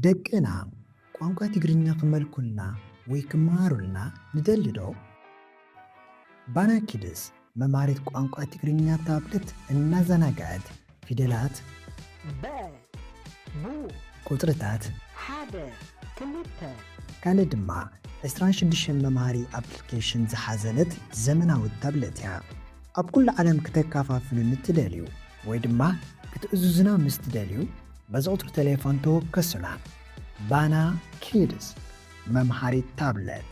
ደቅና ቋንቋ ትግርኛ ክመልኩልና ወይ ክመሃሩልና ንደሊ ዶ? ባና ኪድስ መምሃሪት ቋንቋ ትግርኛ ታብለት እናዘናግዐት ፊደላት፣ በ፣ ቡ፣ ቁጽርታት፣ ሓደ፣ ክልተ፣ ካልእ ድማ ዕስራን ሽዱሽተን መምሃሪ ኣፕሊኬሽን ዝሓዘለት ዘመናዊት ታብለት እያ። ኣብ ኩሉ ዓለም ክተከፋፍሉ ንትደልዩ ወይ ድማ ክትእዝዙና ምስ ትደልዩ፣ በዚ ቁጽሪ ቴሌፎን ተወከሱና። ባና ኪድስ መምሃሪት ታብለት።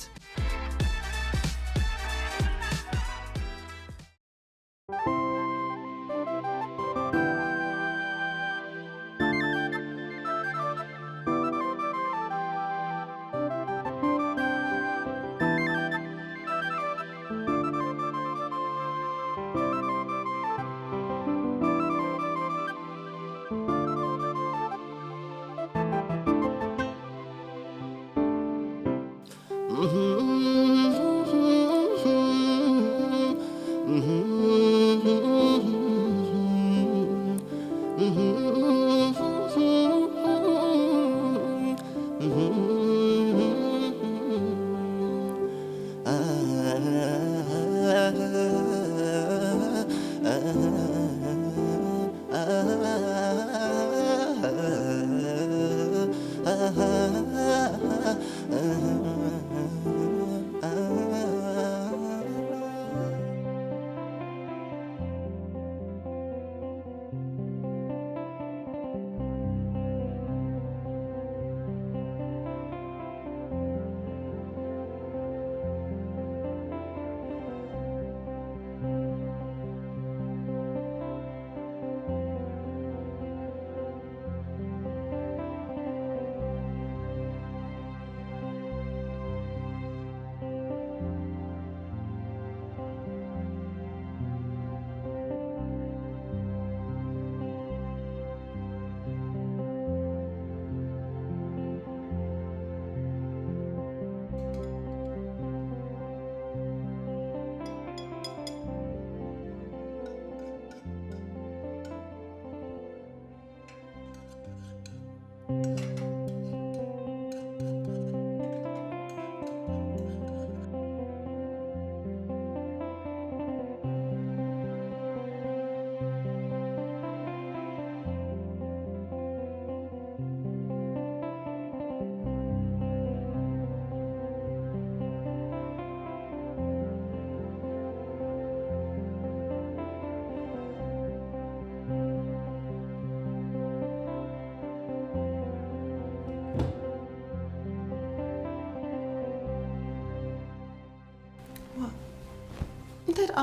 እንታይ ደኣ?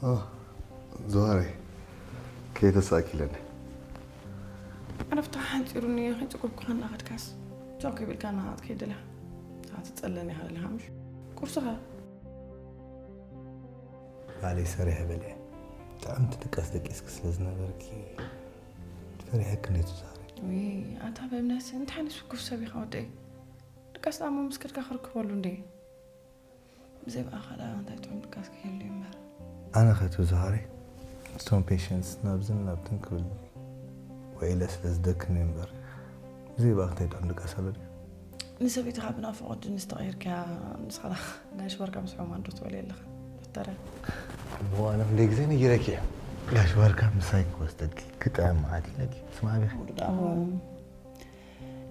ኦ፣ ዞሃረይ፣ ከይተሳእኪለኒ። ዕረፍትኻ ሓንጺሩኒ፣ ከይጸገብኩኻ እናኸድካስ፣ ቻው ከይበልካ እናኸድካ ከይደለኻ። ኣታ ትጸለኒ ኢኻ ደለኻ፣ ምሽ? ቁርስኻ? ባዕለይ ሰሪሐ በሊዐ። ጥዕምቲ ድቃስ ደቂስኪ ስለ ዝነበርኪ፣ ፈሪሐኪ እንዴ ትዛረቢ? ውይ፣ ኣታ በእምነት እንታይ ዓይነት ስኩፍ ሰብ ኢኻ ወደይ? ድቃስ ደኣ እሞ ምስ ከድካ ክርክበሉ እንዴ? ብዘይ ብኣኻ ደኣ እንታይ ጥዑም ድቃስ ክህሉ እዩ እምበር። ኣነ ኸ ትዛረቢ? እቶም ፔሸንትስ ናብዝን ናብትን ክብል ውዒለ ስለ ዝደክም እዩ እምበር፣ ብዘይ ብኣኺ እንታይ ጥዑም ድቃስ ኣሎ ድዩ? ንሰበይትኻ ብናፍቖት ድንስ ተቐይርካያ፣ ንስኻ ናይ ሽወርካ ምስ ሕሙማን ዶ ትበልዮ ኣለኻ? ዶክተረ። እሞ ኣነ ክንደይ ግዜ ነጊረኪ እየ። ጋሽ ባርካ ምሳይ ክወስደኪ ክጥዕም መዓት ኢለኪ። ስማዕ ቢኺ። እዎ።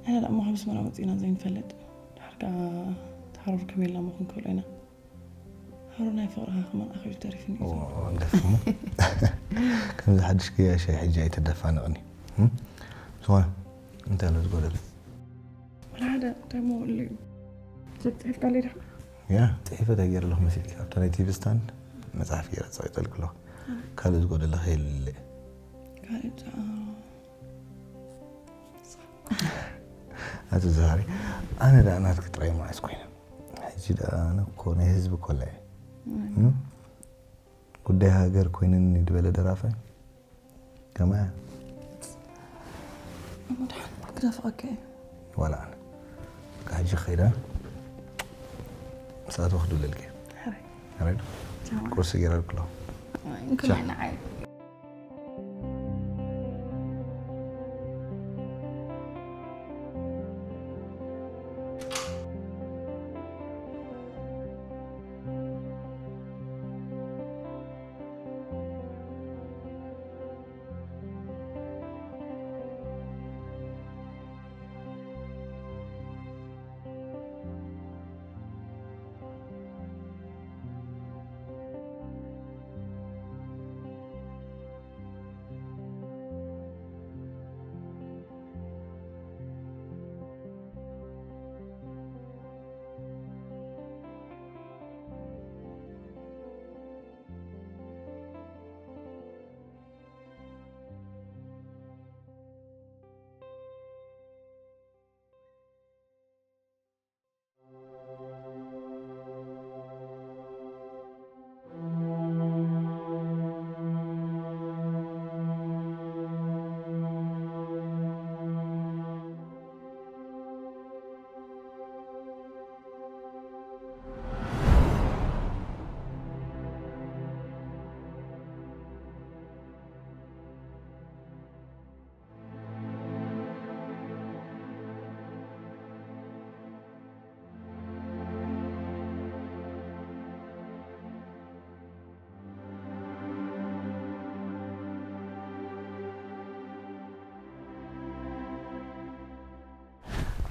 ንሕና ደኣ እሞ ካብ ኣስመራ ወጺእና ዘይንፈልጥ። ድሓር ከኣ ተሃሩር ከመይ ኢልና እሞ ክንክእሎ ኢና? ሃሩ ናይ ፍቕርኻ ከማን ኣኺሉ ተሪፉኒ እዩ እዎ፣ ዝብል። ደፊኑ። ከምዚ ሓድሽ ገያሻይ ሕጂ ኣይተደፋንቕኒ። እም? ዝኾነ፣ እንታይ ኣሎ ዝጎደለ? ወላ ሓደ፣ እንታይ እሞ ኣሎ እዩ? ሰብ ጽሒፍካለይ ዲኻ? ያ፣ ጽሒፈ እንታይ ገይረ ኣለኹ መሲልኪ? ኣብታ ናይ ቲቪ ስታንድ መጽሓፍ ገይረ ኣጸቒጠልኪ ኣለኹ። ካልእ ዝጎደለ ከየለ። ካልእ ጻ-፣ ኣቲ ዛሃሪ፣ ኣነ ደኣ ናትኪ ጥራይ መዓስ ኮይነ? ሕጂ ደኣ ኣነ እኮ ናይ ህዝቢ እኮ ኣለ እየ። እም? እም? ጉዳይ ሃገር ኮይነኒ ድበለ ደራፋይ። ከማያ። እሞ ደሓን ክደፍቐካ እየ። ዋላ ኣነ። በቃ ሕጂ ከይደ። ምስ ኣተኹ ክድውለልኪ እየ። ሕራይ። ሕራይ ዶ? ቻው። ቁርሲ ገይረልኪ ኣለኹ። ኣይ፣ እንኮላይ ቻው። ንዓይ።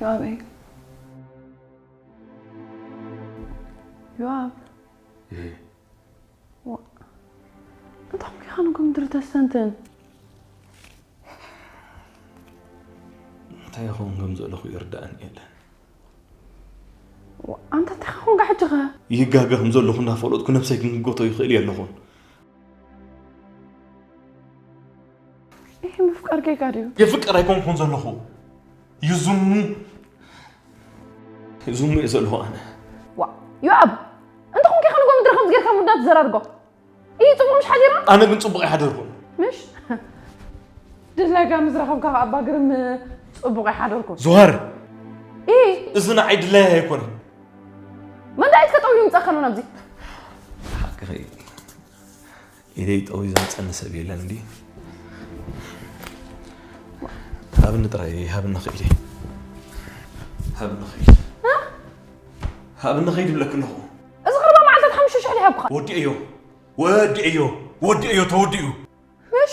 ዮኣበይ፣ ዮኣብ፣ እህ፣ ዋ፣ እንታይ ኮንካ ኢኻ ንጎምድር ተስተንትን? እንታይ ይኸውን ከም ዘለኹ ይርዳእኒ የለን። ዋ፣ ኣንታ እንታይ ኮንካ ሕጂ ኸ? ይጋገ ከም ዘለኹ እናፈለጥኩ ነብሰይ ክንግጎቶ ይኽእል እየ ኣለኹን። ይሄ ምፍቃር ጌጋ ድዩ? የፍቅር ኣይኮንኩን ዘለኹ። ይዙሙ፣ ይዙሙ እየ ዘለኹ ኣነ። ዋ፣ ዮኣብ፣ እንታይ ኮንካ ኢኻ ንጎምድር ከምዚ ጌርካ ሙዳ ትዘራርጎ? ይህ ጽቡቕ ምሽ ሓዲርና? ኣነ ግን ጽቡቕ ኣይሓደርኩን። ምሽ ድላይካ ምስ ረኸብካ ከኣ ኣባ ግርም ጽቡቕ ኣይሓደርኩን። ዙሃር፣ ይህ እዚ ንዓይ ድላይ ኣይኮነን። መንዳይት ከጠው ይምጻእ ከሎ ናብዚ። ሓቅኺ፣ ኢደይ ጠው ዘምጸኒ ሰብ የለን እንዲ። ሃብኒ ጥራይ፣ ሃብኒ ኽኢለ። ሃብኒ ኽኢለ። ሃብኒ ኸይድ ብለክ ኣለኹ። እዚ ቕርባ መዓልታት ሓሙሽተ ሽሕ ይሃብኩኻ። ወዲእዮ፣ ወዲእዮ፣ ወዲእዮ፣ ተወዲኡ። ምሽ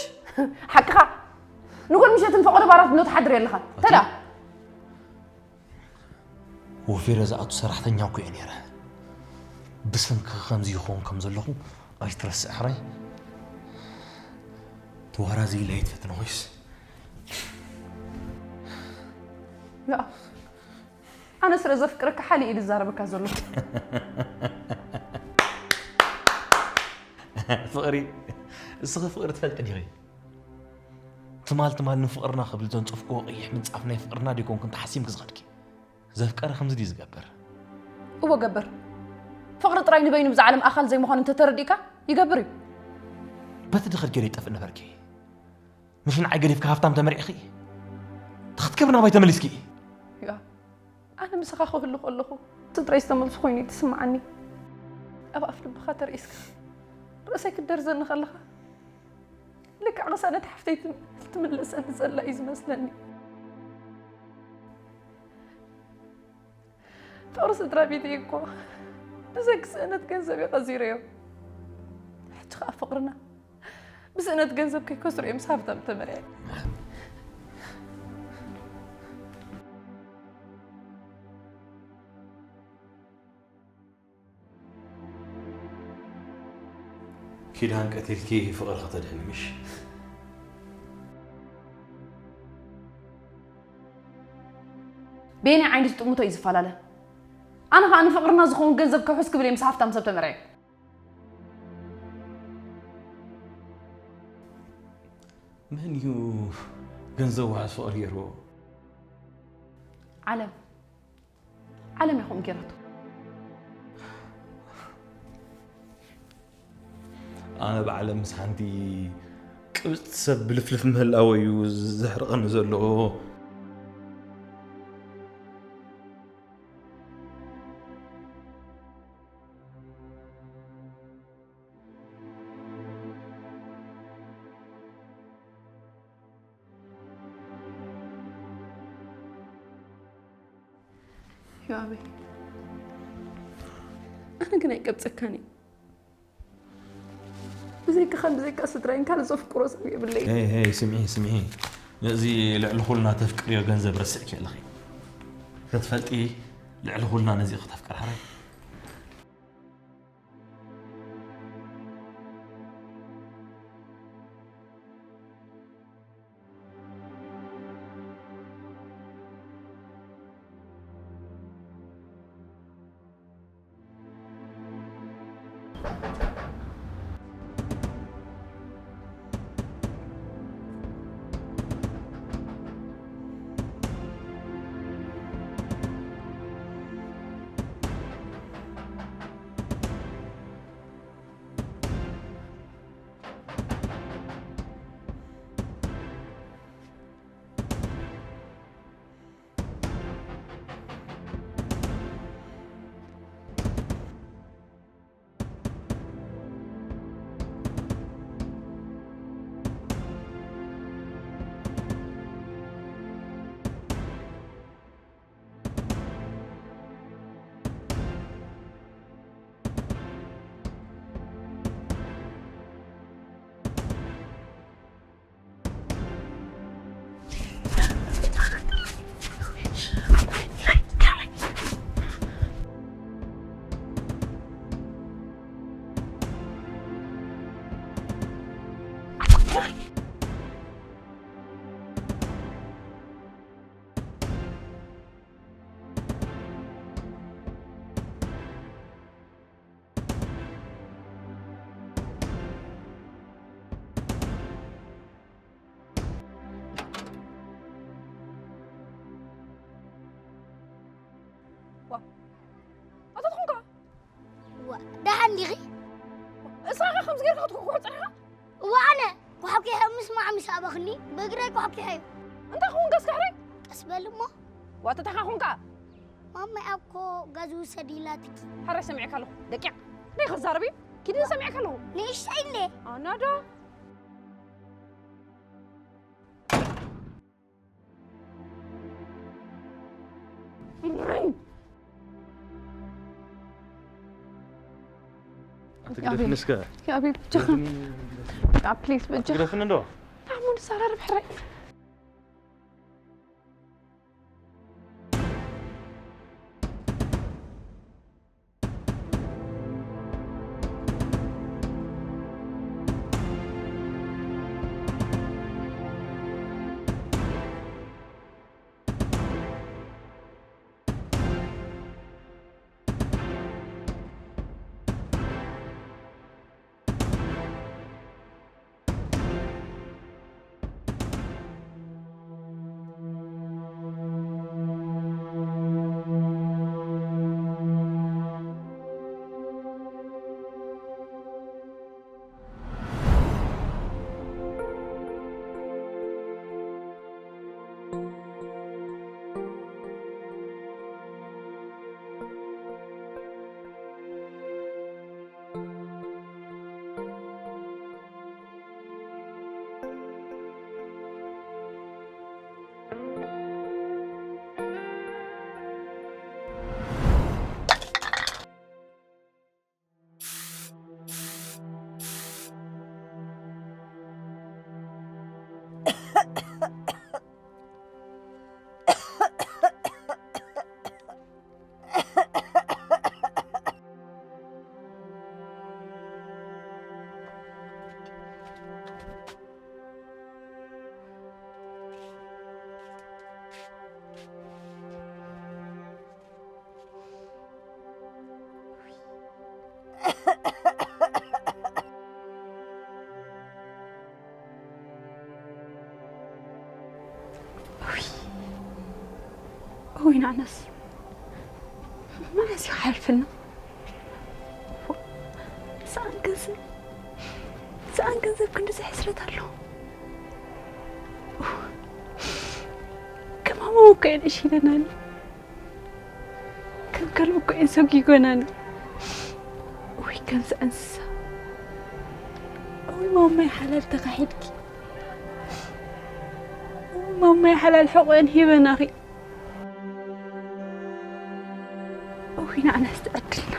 ሓቅኻ። ንጎል ምሸትን ፈቐዶ ባራት ብሎ ትሓድር የለኻን። ተዳ ወፊረ ዝኣቱ ሰራሕተኛ እኮ እየ ነይረ። ብሰንኪ ከምዚ ይኸውን ከም ዘለኹ ኣይትረስዕ ሕራይ። ተዋራዚ ኢለ ኣይትፈትን ኮይስ። ያ፣ ኣነ ስለ ዘፍቅረካ ሓሊ ኢሉ ዝዛረበካ ዘሎ። ፍቕሪ፣ እስኺ ፍቕሪ ትፈልጢ ዲኺ? ትማል ትማል ንፍቕርና ክብል ዘንጸፍክዎ ቀይሕ ምንጻፍ ናይ ፍቕርና ዲኮንክን ተሓሲምኪ ዝኸድኪ? ዘፍቀረ ከምዚ ድዩ ዝገብር? እወ ገበር። ፍቕሪ ጥራይ ንበይኑ ብዛ ዓለም ኣኻል ዘይምዃኑ እንተተረዲእካ ይገብር እዩ። በቲ ድኸድ ገለ ይጠፍእ ነበርኪ። ምሽ ንዓይ ገዲፍካ ሃብታም ተመሪዕኺ? ተኽትከብ ናባይ ተመሊስኪ? ያ፣ ኣነ ምሳኻ ክህሉ ከለኹ ስድራይ ዝተመልሱ ኮይኑ እዩ ትስምዓኒ። ኣብ ኣፍ ልብኻ ተርእስካ ርእሰይ ክደርዘኒ ከለኻ ልክዕ ቅሳነት ሓፍተይ ትም- ትምለሰኒ ዘላ እዩ ዝመስለኒ። ፍቕሪ ስድራ ቤተይ እኮ ብሰንኪ ስእነት ገንዘብ እዩ ቀዚረዮ። ሕጂ ኸኣ ፍቕርና ብስእነት ገንዘብ ከይከስሩ እዮም ምስ ሃብታም ተመርዕዮም። ኪዳን ቀቲልኪ ፍቕሪ ከተድሕኒ ምሽ? በየናይ ዓይኒ ዝጥምቶ እዩ ዝፈላለ? ኣነ ኸኣ ንፍቕርና ዝኸውን ገንዘብ ከውሕስ ክብል እየ ምስ ሃፍታም ሰብ ተመርዕየ። መን እዩ ገንዘብ ዋሕስ ፍቕሪ ገይርዎ? ዓለም፣ ዓለም ኢኹም ገይራቶ። ኣነ ብዓለም ምስ ሓንቲ ቅብጽቲ ሰብ ብልፍልፍ ምህላወ እዩ ዘሕርቐኒ ዘሎ። ዮኣበይ፣ ኣነ ግን ኣይቀብጸካን እዩ። ብዘይካኻን ብዘይካ ስድራይን ካልእ ዘፍቅሮ ሰብ የብለይ። ሄይ ሄይ፣ ስምዒ ስምዒ፣ ነዚ ልዕሊ ኩልና ተፍቅርዮ ገንዘብ ረስዕኪ ኣለኺ። ክትፈልጢ፣ ልዕሊ ኩልና ነዚ ከተፍቅር ሓራይ። ዋ፣ ኣታ ትኾንካ? ዋ፣ ደሓን ዲኺ? እሳኻ ከምዚ ጌርካ ክትኩሕኩሕ ጸኒሕካ? እዋ፣ ኣነ ኳሕኲሐ ምስማዕ ምስ ኣበኽኒ፣ ብእግረይ ኳሕኲሐ እዩ። እንታይ ኾንካ እስካሕረይ? ቀስ በል እሞ። ዋ፣ ተተኻ ኾንካ? ማማይ ኣብኮ ጋዝ ውሰድ ኢላትኪ። ሓራይ ሰሚዕካ ኣለኹ። ደቂቕ። ናይ ክዛረብ እዩ። ኪድን ሰሚዕካ ኣለኹ። ንእሽተይ እንዴ? ኣናዶ? ኣትግደፍኒ እስከ። يا حبيبي، بجاها. يا بليز، بجاها. ኣትግደፍኒ እንዶ። تعمل صار بحري. ኦይ፣ ናዕናስ መዓስ እዩ ክሓልፍልና? ሰኣን ገንዘብ፣ ሰኣን ገንዘብ ክንድዚ ሕስረት ኣሎ። ከማሞ እኮ እየን እሺ ኢለናኒ። ከም ከልቢ እኮ እየን ሰጒጎናኒ። ውይ፣ ከምዚ እንስሳ። ውይ፣ ማማይ ሓላል ተኻሒድኪ። ውይ፣ ማማይ ሓላል ሕቖየን ሂበናኺ። ውይ፣ ንዓናስ ተዕድልና።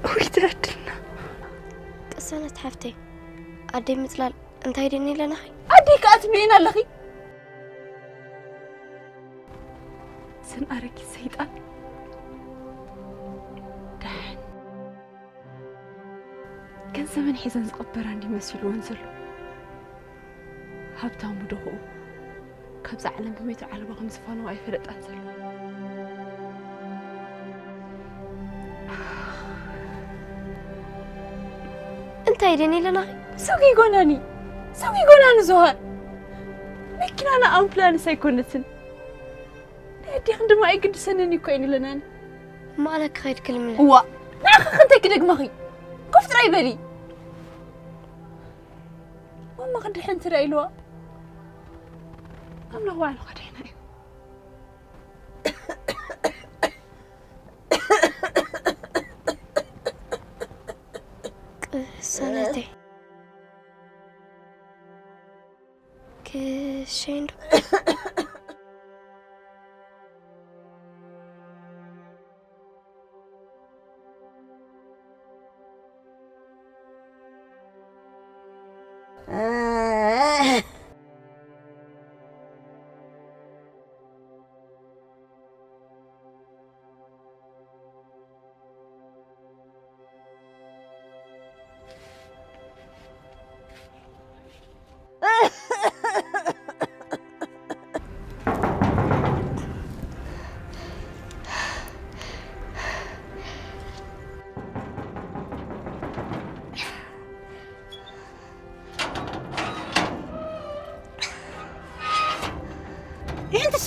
ውይ፣ ተዕድልና። ቅሰነት ሓፍተይ፣ ኣደይ ምጽላል እንታይ ደኒ ኣለናኺ? ኣደይ ከኣ ትብልየን ኣለኺ? እዘን ኣረጊት ሰይጣን ደሓን ገንዘበን ሒዘን ዝቐበራ እንዲ መሲልወን ዘሎ። ሃብታሙ ደኹኡ ካብዛ ዓለም ብሜትሮ ዓለባ ከም ዝፋነው ኣይፈለጣን ዘሎ። እንታይ ደን ኢለናኺ? ሰጉ ይጎናኒ፣ ሰጉ ይጎናኒ ዞሃር። መኪናና ኣምቡላንስ ኣይኮነትን። ናይ ኣዴኽን ድማ ኣይግድሰንን እኮ እየን ኢለናኒ። ማዕረ ክኸይድ ክልምነ። እዋ፣ ንዓኺ ክንታይ ክደግመኺ? ኮፍ ጥራይ በሊ። ማማ ክንድሕን ትርኢ ኢልዋ። ኣምላኽ ባዕሉ ከድሕና እዩ። ቅሰነተይ። ክሸይንዶ?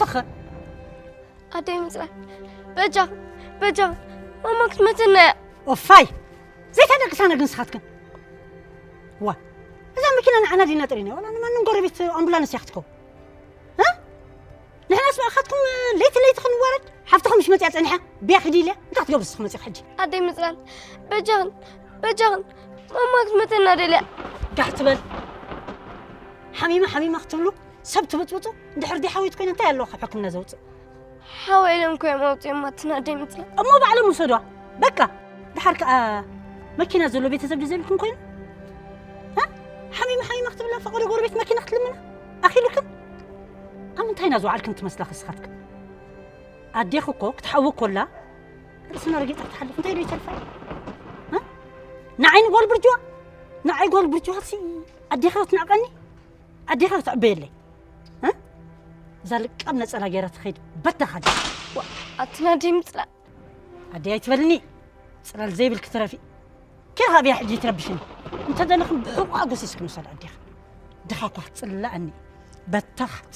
ተኸ ኣደይ ምፅራይ በጃ በጃ ማማ ክትመተና እያ። ኦፋይ ዘይተደቅሳና ግን ስኻትክን ዋ እዛ መኪና ንዓና ዲና ጥሪና ዋላ ንማንም ጎረቤት ኣምቡላንስ እያ ክትከው ንሕናስ ብኣኻትኩም ለይቲ ለይቲ ክንዋረድ ሓፍትኹም ምሽ መፅያ ፀኒሓ ብያ ክዲ ኢለ እንታይ ክትገብሩ ስኹም መፅኹ ሕጂ ኣደይ ምፅራን በጃኽን በጃኽን ማማ ክትመተና ደልያ ጋሕ ትበል ሓሚማ ሓሚማ ክትብሉ ሰብ ትብፅብፁ እንድሕር ዲ ሓዊት ኮይነ እንታይ ኣለዎ ካብ ሕክምና ዘውፅእ ሓወይሎም ኮዮም ኣውፅኦም ኣትና ኣደይ ምፅራን እሞ ባዕሎም ውሰዷ በቃ ድሓር ከዓ መኪና ዘሎ ቤተሰብ ድዘብልኩም ኮይኑ ሓሚማ ሓሚማ ክትብላ ፈቐዶ ጎረቤት መኪና ክትልምና ኣኺሉክን ኣብ ምንታይ ኢና ዝውዓልክን ትመስላ ክስኻትክን ኣዴኺ እኮ ክትሓዊ ኮላ ርእስና ረጊጻ ክትሓልፍ እንታይ ዶ ይተርፋ ንዓይ ንጓል ብርጅዋ ንዓይ ጓል ብርጅዋ ሲ ኣዴኻ ክትንዕቀኒ ኣዴኻ ክትዕበየለይ እዛ ልቃም ነጸላ ገይራ ትኸይድ በታኻ ኣትና ደይ ምጽላ ኣዴ ኣይትበልኒ ጽላል ዘይብል ክትረፊ ኬኻ ብያ ሕጂ ትረብሽኒ እንተ ደለኽን ብሕቁ ኣጎሲስክን ውሰድ ኣዴኻ ድኻ እኳ ክትጽልላኣኒ በታኻት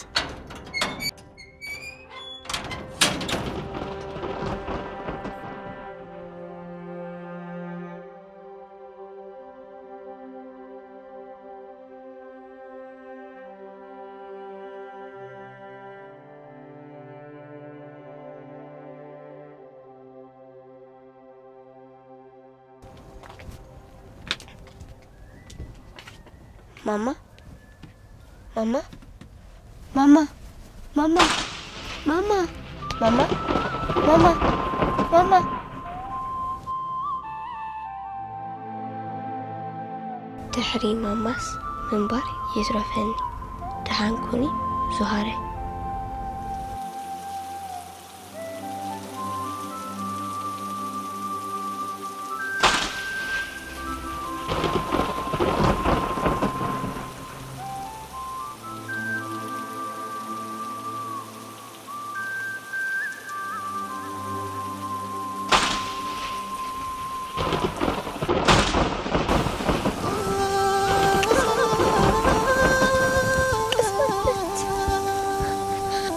ማማ ማማ ማማ ማማ ማማ ማማ ማማ ማማ ድሕሪ ማማስ ምንባር ይትረፈኒ ደሓን ኩኒ ዙሃረ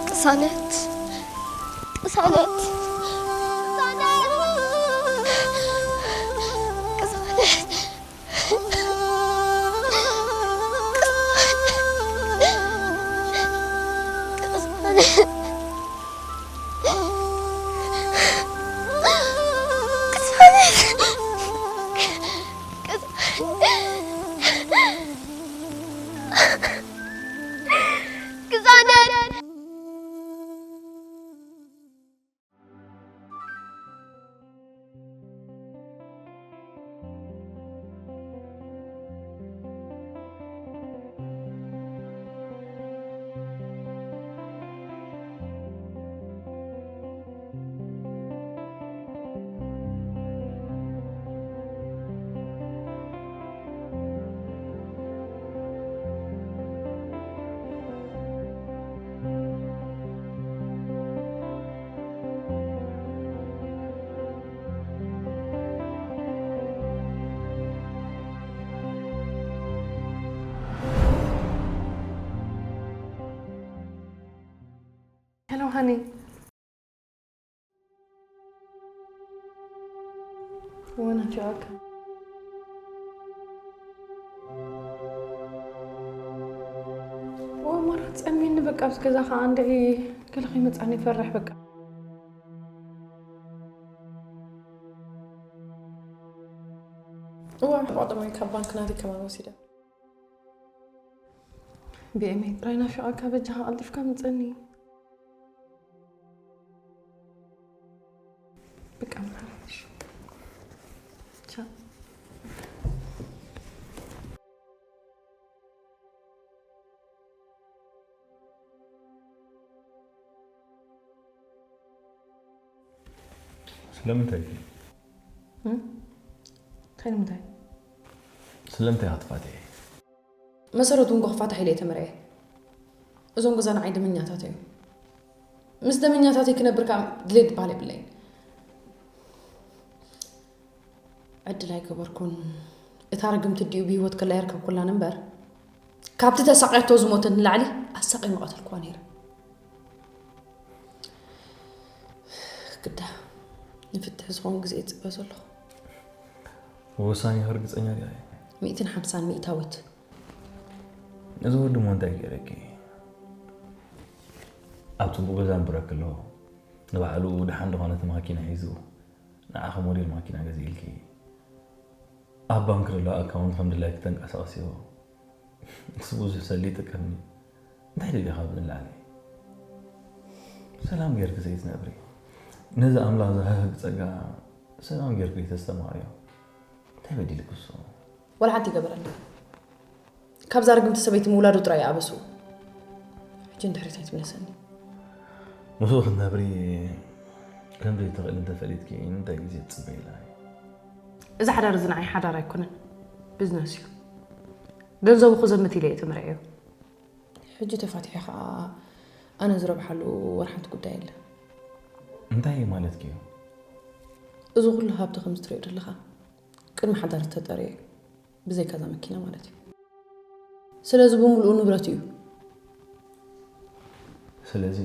ቅሳነት ቅሳነት ቅሳነት ቅሳነት Hello, honey. ወናፊቐካ ወ መራት ጸሚኒ በቃ ኣብዚ ገዛ ከዓ እንድዒ ገለ ከይመጻኒ ይፈርሕ በቃ እዋ ሕቋጥመይ ካብ ባንክ ናተይ ከማን ወሲደ ብኤመይ ጥራይ ናፊቐካ በጃኻ ቀልጢፍካ ምጸኒ በቃ መሓሽ ቻው ስለምንታይ እንታይ ንምንታይ ስለምንታይ ክትፋትየ መሰረት እውን ክፋታሕ ኢለ እየ ተመርዐ እዞም ገዛ ንዓይ ደመኛታት እዮም ምስ ደመኛታተይ ክነብር ከዓ ድሌት ዝበሃል የብለይን ዕድል ኣይገበርኩን እታ ርግምቲ ዲኡ ብሂወት ከላ የርከብኩላን እምበር ካብቲ ተሳቂያቶ ዝሞተት ንላዕሊ ኣሳቂ መቐተልኩዋ ነይረ ዝኾን ግዜ ይጽበ ዘለኹ። ውሳኔ ርግጸኛ ዲያ? ሚእትን ሓምሳን ሚእታዊት። እዚ ወዲ እሞ እንታይ ገይረኪ? ኣብ ጽቡቕ ገዛ ንብረክ ኣሎ። ንባዕሉ ድሓን ዝኾነት ማኪና ሒዙ ንዓኺ ሞዴል ማኪና ገዚእልኪ፣ ኣብ ባንክ ዘሎ ኣካውንት ከም ድላይኪ ተንቀሳቕስዮ። ንሱ ብዙሕ ሰልዲ ይጥቀም እዩ። እንታይ ደሊኻ ብንላዕሊ? ሰላም ጌርኪ ዘይትነብሪ፣ ነዚ ኣምላኽ ዝሃበኪ ጸጋ ሰላም ጌርኪ ዘይተስተማቕርዮ እንታይ በዲልኪ እሱ? ወላ ሓንቲ ይገበረልና። ካብዛ ርግምቲ ሰበይቲ ምውላዱ ጥራይ ኣበሱ። ሕጂ እንድሕሪት ኣይትምለሰኒ። ምስኡ ክትነብሪ ከም ዘይትኽእሊ እንተፈሊጥኪ እንታይ ግዜ ትጽበይላ? እዚ ሓዳር እዚ ንዓይ ሓዳር ኣይኮነን፣ ቢዝነስ እዩ። ገንዘቡ ክዘምት ኢለ እየ ተመርዕዮ። ሕጂ ተፋቲሐ ከዓ ኣነ ዝረብሓሉ ወላ ሓንቲ ጉዳይ የለን። እንታይ ማለትኪ እዩ? እዚ ኩሉ ሃብቲ ከም ዝትሪኦ ዘለኻ ቅድሚ ሓዳር ዝተጠርየ እዩ፣ ብዘይካ እዛ መኪና ማለት እዩ። ስለዚ ብምሉኡ ንብረት እዩ። ስለዚ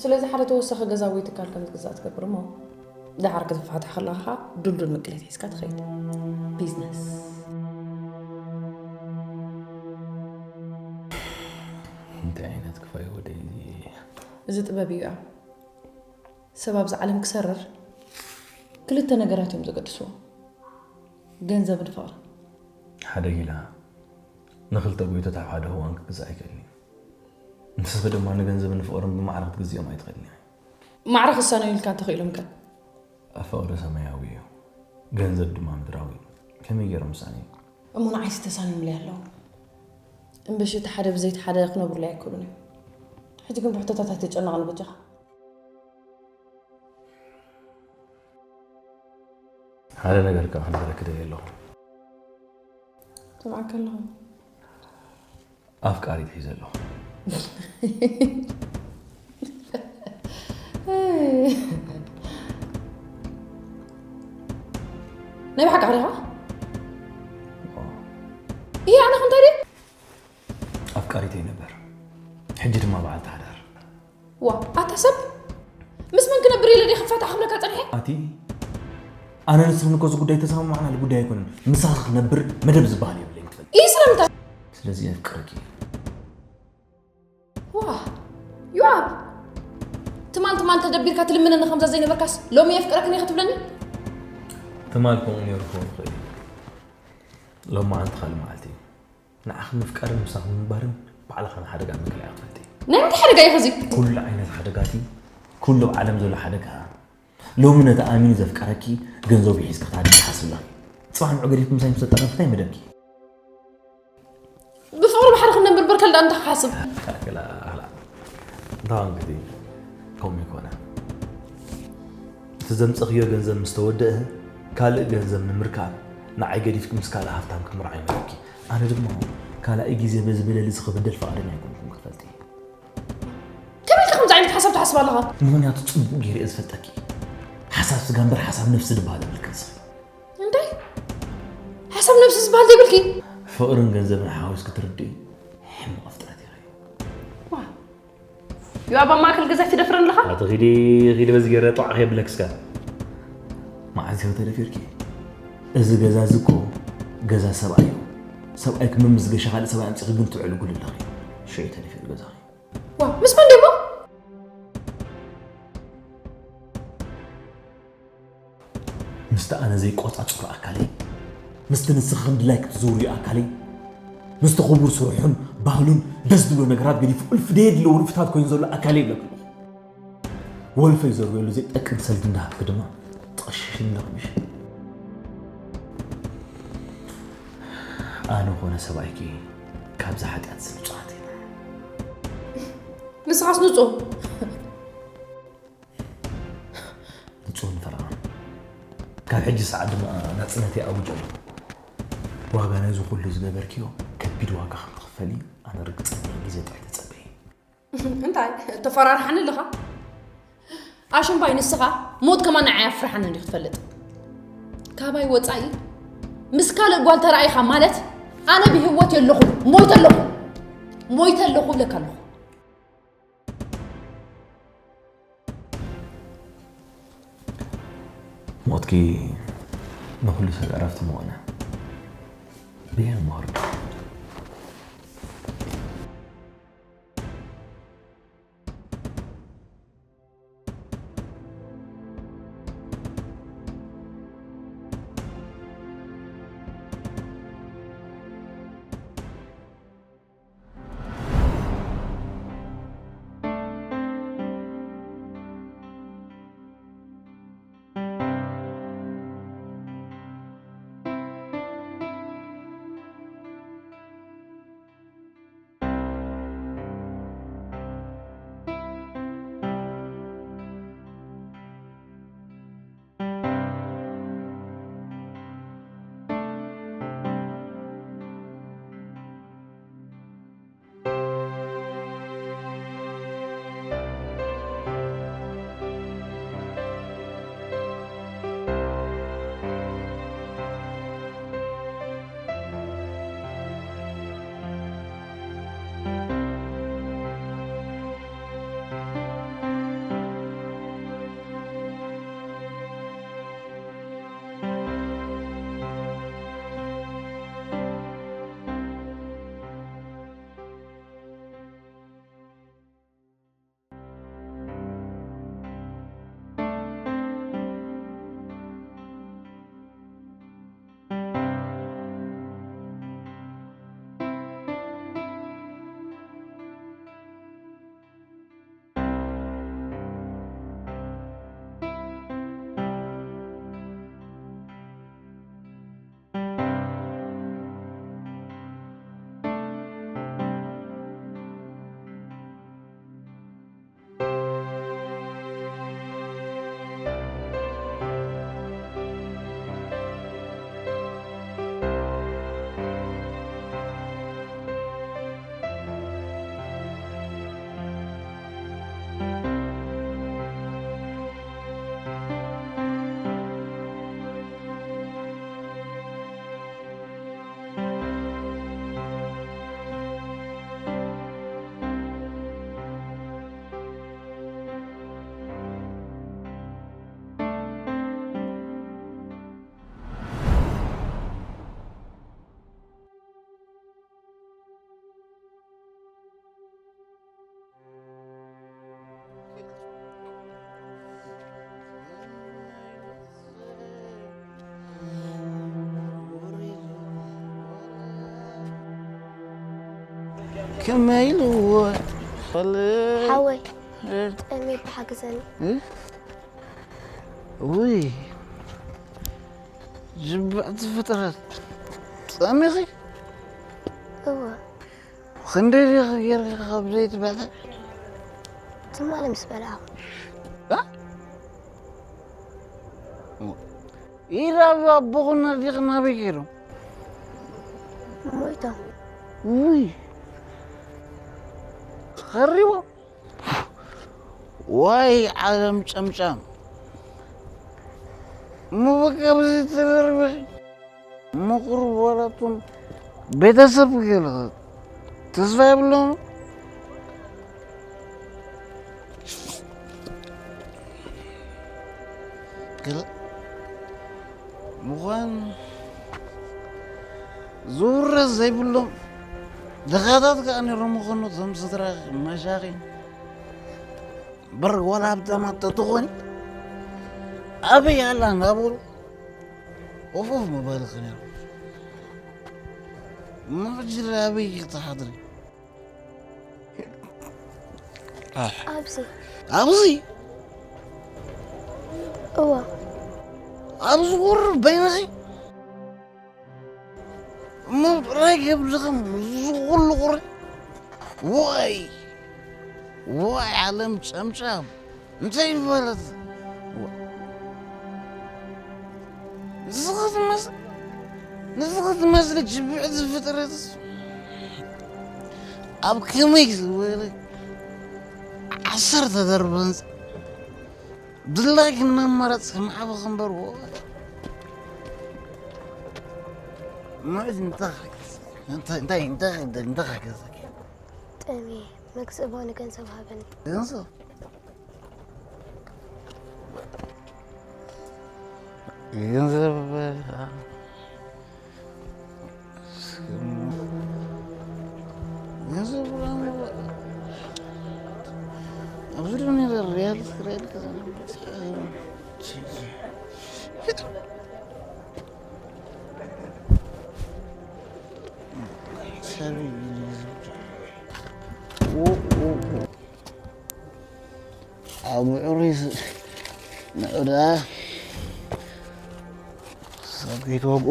ስለዚ ሓደ ተወሳኺ ገዛ ወይ ትካል ከም ዝግዛእ ትገብር እሞ፣ ደሓር ክትፋታሕ ከለኻ ድልዱል ምቅሌት ሒዝካ ትኸይድ። ቢዝነስ። እንታይ ዓይነት ክፋይ ወደይ እዚ? እዚ ጥበብ እዩ። ኣብ ሰብ ኣብዚ ዓለም ክሰርር ክልተ ነገራት እዮም ዘገድስዎ፣ ገንዘብን ፍቕርን። ሓደ ጊላ ንክልተ ጎይቶት ኣብ ሓደ እዋን ክግዛእ ኣይክእልን እዩ። ንስኺ ድማ ንገንዘብን ፍቕርን ብማዕረ ክትግዝኦም ኣይትኽእልን ኢኺ። ማዕረ ክሳነዩ ኢልካ እንተኽኢሎም ከ? ፍቕሪ ሰማያዊ እዩ፣ ገንዘብ ድማ ምድራዊ እዩ። ከመይ ገይሮም ምሳኒ? እሞ ንዓይሲ ተሳንዮምለይ ኣለዉ። እምበሺ እቲ ሓደ ብዘይቲ ሓደ ክነብሩለይ ኣይክእሉን እዮም። ሕጂ ግን ብሕቶታት ኣይተጨነቕኒ በጃኻ። ሓደ ነገር ከዓ ክነግረኪ ደልየ ኣለኹ። ትምዓካ ኣለኹ። ኣፍቃሪት ሒዘ ኣለኹ። ናይ ብሓቂ ዓሪኻ? እየ ኣነ ክንታይ ድየ? ኣፍቃሪተይ ነበር፣ ሕጂ ድማ በዓልቲ ሓዳር። ዋ ኣታ ሰብ፣ ምስ መን ክነብር ኢለ ድየ ክፋታሕ ክብለካ ጸኒሐ? ኣቲ ኣነ ንስኽን እኮ እዚ ጉዳይ ተሰማማዕናሉ ጉዳይ ኣይኮነን። ምሳኺ ክነብር መደብ ዝበሃል የብለይን ክትፈልጢ። እይ ስለምንታይ? ስለዚ የፍቅረኪ። ዋ ዮኣብ፣ ትማል ትማል ተደቢርካ ትልምነኒ ከምዛ ዘይነበርካስ ሎሚ የፍቅረክን ኢኻ ትብለኒ? ትማል ከምኡ ነይሩ ክኸውን ይኽእል እዩ። ሎማዓንቲ ካልእ መዓልቲ እዩ። ንዓኺ ምፍቃርን ምሳኺ ምንባርን ባዕልኻ ንሓደጋ ምክልኣይ ክትፈልጢ። ናይ ምንታይ ሓደጋ እዩ እዚ? ኩሉ ዓይነት ሓደጋቲ፣ ኩሉ ኣብ ዓለም ዘሎ ሓደጋ። ሎሚ ነቲ ኣሚኑ ዘፍቀረኪ ገንዘቡ ሒዝኪ ክትሃድሚ ትሓስቢ ኣለኺ። ጽባሕ ንዑ ገዲፍኪ ምሳይ ምስ ተጣረፍኪ እንታይ መደብኪ? ብፍቕሪ ባሕሪ ክንነብር በርከል ደኣ እንታይ ክሓስብ? ክላ ክላ እንታይ ዋንክቲ ከምኡ ይኮነ። እቲ ዘምጸኽዮ ገንዘብ ምስ ተወደአ ካልእ ገንዘብ ንምርካብ ንዓይ ገዲፍኪ ምስ ካልእ ሃፍታም ክምርዓይ መደብኪ። ኣነ ድማ ካልኣይ ግዜ በዚ በደል እዚ ክብደል ፍቓደኛ ኣይኮንኩን ክትፈልጢ። ከመይ ኢልካ ከምዚ ዓይነት ሓሳብ ትሓስብ ኣለኻ? ምኽንያቱ ጽቡቕ ገይረ እየ ዝፈልጠኪ። ሓሳብ ስጋ እምበር ሓሳብ ነፍሲ ዝበሃል የብልክን ንስኺ። እንታይ ሓሳብ ነብሲ ዝበሃል ዘይብልኪ? ፍቕርን ገንዘብን ሓዊስኪ ትርድኢ ሕማቕ ፍጥረት ኢኺ። ዋ ዮኣብ ኣብ ማእከል ገዛ ትደፍረኒ ኣለኻ? ኣቲ ኺዲ ኺዲ በዚ ገይረ ጧዕ ከየብለክስካ። መዓዝ ኢኺ ተደፊርኪ? እዚ ገዛ እዚ እኮ ገዛ ሰብኣይ እዩ። ሰብኣይ ክምምዝገሻ ካልእ ሰብኣይ ኣምፂኺ ግን ትዕልጉል ኣለኺ። ሽዑ ተደፊሩ ገዛኺ። ዋ ምስ መን ደሞ? ምስቲ ኣነ ዘይቆጻጽሮ ኣካለይ፣ ምስቲ ንስኺ ከም ድላይ ክትዝውርዮ ኣካለይ፣ ምስቲ ክቡር ስርሑን ባህሉን ደስ ዝብሎ ነገራት ገዲፉ እልፊ ደየድልዎ ንጥፈታት ኮይኑ ዘሎ ኣካለይ ይብለኪ ኣለኹ። ወልፈይ ዘርብየሉ ዘይጠቅም ሰልዲ እንዳሃብኪ ድማ ትቕሽሽኒ ኣለኺ ምሽ? ኣነ ኾነ ሰብኣይኪ ካብዛ ሓጢኣት ንጹሃት ኢና። ንስኻስ ንጹህ? ንጹህን ፈረቓን። ካብ ሕጂ ሰዓት ድማ ናጽነተይ ኣውጀ ኣለኹ። ዋጋ ነዚ ኩሉ ዝገበርክዮ ከቢድ ዋጋ ከም ትኽፈሊ ኣነ ርግጸኛ እየ። ግዜ ጥራይ ተጸበዪ። እንታይ ተፈራርሓኒ ኣለኻ? ኣሽምባይ ንስኻ ሞት ከማን ንዓይ ኣፍርሓኒ እንዲዩ ክትፈልጥ። ካባይ ወጻኢ ምስ ካልእ ጓል ተራኢኻ ማለት ኣነ ብህይወት የለኹ፣ ሞይተ ኣለኹ። ሞይተ ኣለኹ እብለካ ኣለኹ። ሞት እስኪ ንኹሉ ሰብ ዕረፍቲ ምኾነ። ብሄር ምወርድ። ከመይ ኢልዎ? ሓወይ፣ እ? ጠሜ ተሓግዘኒ። እ? ውይ፣ ጅብዕቲ ፍጥረት፣ ጸሚኺ? እወ። ክንደይ ዲኺ ጌርኪ ካብ ዘይትብዕቲ? ትማሊ ምስ በላዕኹ። እ? ኢድ ኣብ ኣቦኹን ኣዴኽን ናበይ ከይዶም? ሞይቶም። ውይ፣ ኸሪቦም። ዋይ ዓለም ጨምጫም። እሞ በቃ ብዚ ተደርበ። ምቑር ዋላቶም ቤተሰብ ገለ ተስፋ የብሎም። ገለ ምዃን ዝውረስ ዘይብሎም ድኻታት ከኣ ነይሮም ምኾኑ፣ እዞም ስድራ መሻኺን። እምበር ዋላ ሃብታማት ተትኾኒ፣ ኣበይ ኣላ እናበሉ፣ ኦፍ ኦፍ ምባልኺ ነይሩ። እሞ ሕጂ ኣበይ ክትሓድሪ? ኣሕ። ኣብዚ። ኣብዚ? እወ። ኣብዚ ቁሩብ በይንኺ? እሞ ጥራይ ከብድኽም ዝኹሉ ቁሪ? ዋይ! ዋይ ዓለም ጨምጫም! እንታይ ማለት? ዋ-፣ ንስኺ ትመስ-፣ ንስኺ ትመስሊ ጅብዕቲ ፍጥረትስ ኣብ ከመይ ዝበለ ዓሰርተ ደርቢ ህንጻ ድላይኪ እናማረጽኪ ምዓበኺ እምበር፣ ዋ-፣ ምዕድ እንታይ ሓገዘኪ? እንታይ፣ እንታይ፣ እንታይ፣ እንታይ ሓገዘኪ? ጠሜ፣ መግስእ ባኒ ገንዘብ ሃበኒ። ገንዘብ? ገንዘብ ገንዘብ ኣብዚ ዶ ነበር ሪያል ሪያል ኣብ ምዕሩይ ንዑዳ ሰበይት ወግኡ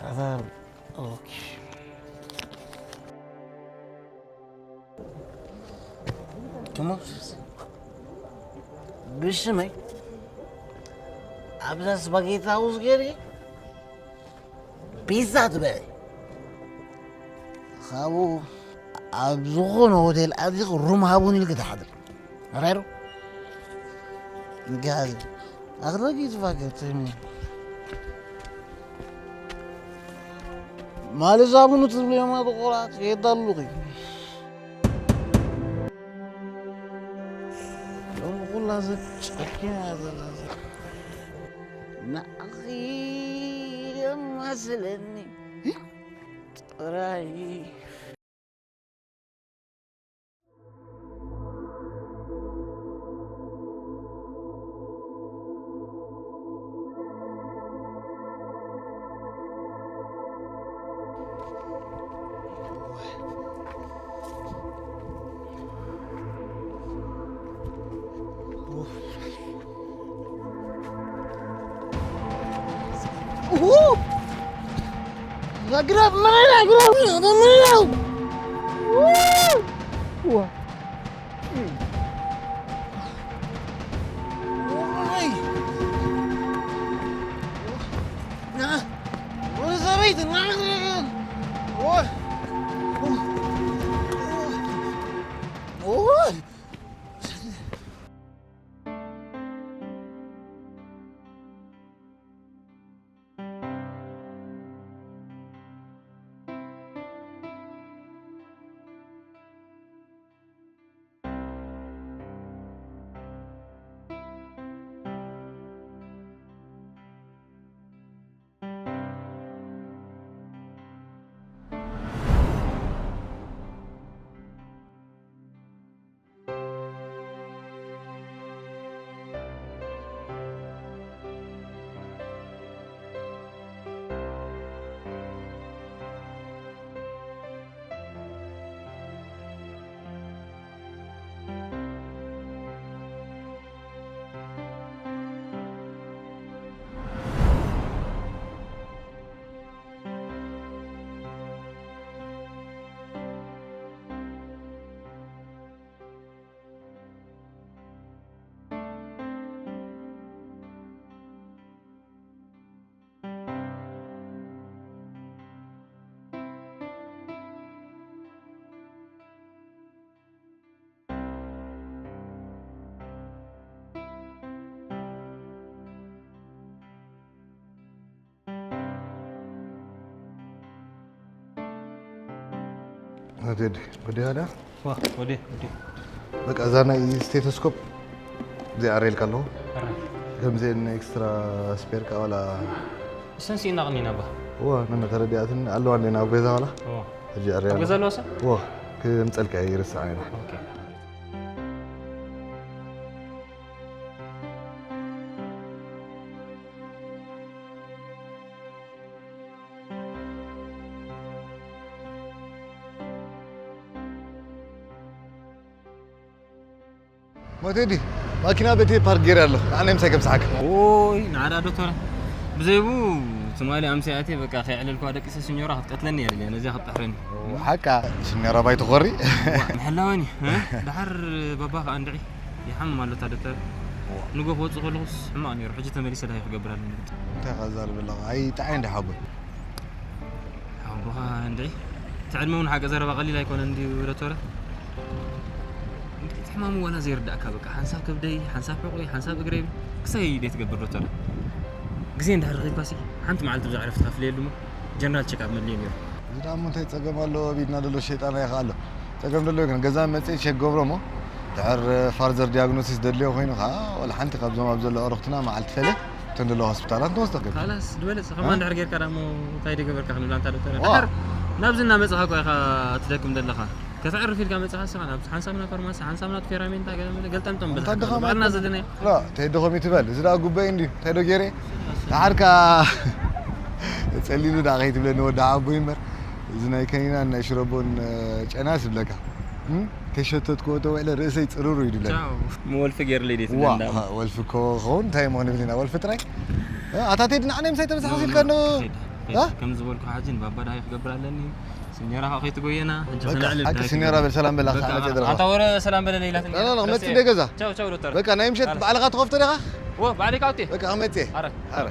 ኣዛር ኦኬ ብሽመይ ኣብዛ ስፓጌቲ ሃውስ ገይርኪ ፒዛ ትበልዒ። ካብኡ ኣብ ዝኾነ ሆቴል ኣዚኺ ሩም ሃቡኒ ኢልኪ ትሓድሪ። ራይሮ ጋዝ ኣኽረጊ ስፓጌቲ ማሊ ሳቡኑ ትብልዮም ኣጥቑራት የዳሉኺ። ሎሚ ኩላ ዘጨኪና ዘላ ንዓኺ የማስለኒ ጥራይ። ኣግራብ መሬት ኣግራብ መሬት ወዴ ወዴ በቃ እዛ ናይ ስቴቶስኮፕ እዚኣ ኣረልካ ኣለኹ። ከምዚአን ኤክስትራ ስፔር ካ ዋላ እሰን ሲኢና ቅኒና ባ እዋ ነነ ተረዲኣትን ኣለዋ እንዴ ናብ ገዛ ዋላ እዋ ሕጂ ኣረያ ኣብ ገዛ ኣለዋ ሰ እዋ ክምፀልካ ይርስዓ ኢና ሞቴዲ ማኪና ቤት ፓርክ ገይረ ኣለኹ። ኣነ ምሳይ ከም ሰሓክ። ኦይ ንዓዳ ዶክተር ብዘይቡ ትማሊ ኣምሳይ ኣትየ በቃ ከይዕለልኩዋ ደቂሰ ስኞራ ክትቀትለኒ እያ ደልያ ነዚያ ክትጥሕረኒ። ሓቃ ስኞራ ባይ ትኾሪ። ምሕላወኒ ድሓር ባባ ከዓ እንድዒ ይሓምም ኣሎ እታ ዶክተር። ንጎ ክወፅእ ከለኹስ ሕማቕ ነይሩ። ሕጂ ተመሊሰ ድሃይ ክገብር ኣለኒ። እንታይ ከዛርብ ኣለኹ? ኣይ ጣዓይ እንዲ ሓቦይ። ሓቦኻ እንድዒ እቲ ዕድመ እውን ሓቂ ዘረባ ቀሊል ኣይኮነን እንድዩ ዶክተረ። እቲ ሕማሙ ዋላ ዘይርዳእካ በቃ ሓንሳብ ከብደይ ሓንሳብ ሕቆይ ሓንሳብ እግረይ ክሳይ ደይ ትገብር ዶክተረ። ግዜ እንድሕር ረኺብካሲ ሓንቲ መዓልቲ ብዛዕባ ዕረፍትኻ ፍለየሉ እሞ ጀነራል ቸክኣፕ መድልየ ነይሩ። እዚ ደኣ እሞ እንታይ ጸገም ኣለዎ ኣብ ኢድና ዘሎ ሸይጣን ኣይኽኣሎ። ጸገም ደሎ ይኮነ ገዛ መጽእ ቸክ ገብሮ እሞ ድሕር ፋርዘር ዲያግኖሲስ ደድልዮ ኮይኑ ከዓ ወላ ሓንቲ ካብዞም ኣብ ዘሎ ኣዕሩኽትና መዓልቲ ፈለ እተን ዘለዋ ሆስፒታላት ንወስዶ ገብ ካላስ ዝበለፀ ከማ እንድሕር ጌርካ ዳሞ እንታይ ደገበርካ ክንብላ እንታ ዶክተር ዋ። ድሕር ናብዚ እናመፅኻ እኮ ኢኻ ትደክም ዘለኻ ከተዕርፍ ኢልካ መፅኻ ስኻ ናብ ሓንሳብ ናብ ፋርማሲ ሓንሳብ ናብ ፌራሜንታ ገለ መለ ገልጠምጠም በዛ እንታይ ድኻ ባዕልና ማለት ዘለና ላ እንታይ ድኾም ይትበል እዚ ደኣ ጉበይ እንድዩ እንታይ ዶ ገይረ ደሓርካ ጸሊሉ ደኣ ከይትብለኒ ወዲ ዓቦይ እምበር እዚ ናይ ከኒናን ናይ ሽረቦን ጨና ስብለካ ከይሸተትክዎ ተውዕለ ርእሰይ ጽሩሩ እዩ ድብለኒ። ቻው። ምወልፊ ገይርለይ ድየ ዋ፣ ትብለኒ? ወልፊ እኮ ክኸውን እንታይ ምኾን ይብልና ወልፊ ጥራይ። ኣታተይ ድንዓነ ምሳይ ተመሳሳሲልካ እንዶ። ከም ዝበልኩ ሓጂ ንባባ ደሃይ ክገብር ኣለኒ። ስኔራ ከዓ ከይትጎየና። ሕጂ በቃ፣ ክንዕልል ሓቂ ደሃይ ስኔራ ክገብር። በል ሰላም በላ፣ በቃ፣ ሳዕ መጽእ ደረኻ። ኣታ ወረ ሰላም በለለይ ኢላትኒ። ላ፣ ላ፣ ላ፣ ክመጽእ ደየ ገዛ። ቻው፣ ቻው ዶክተር። በቃ፣ ናይ ምሸት ኣረ። ባዕልኻ ትኸፍቶ ዲኻ? ወ፣ ባዕለይ ካውቴ። በቃ፣ ክመጽእ እየ። ኣረ። ኣረ።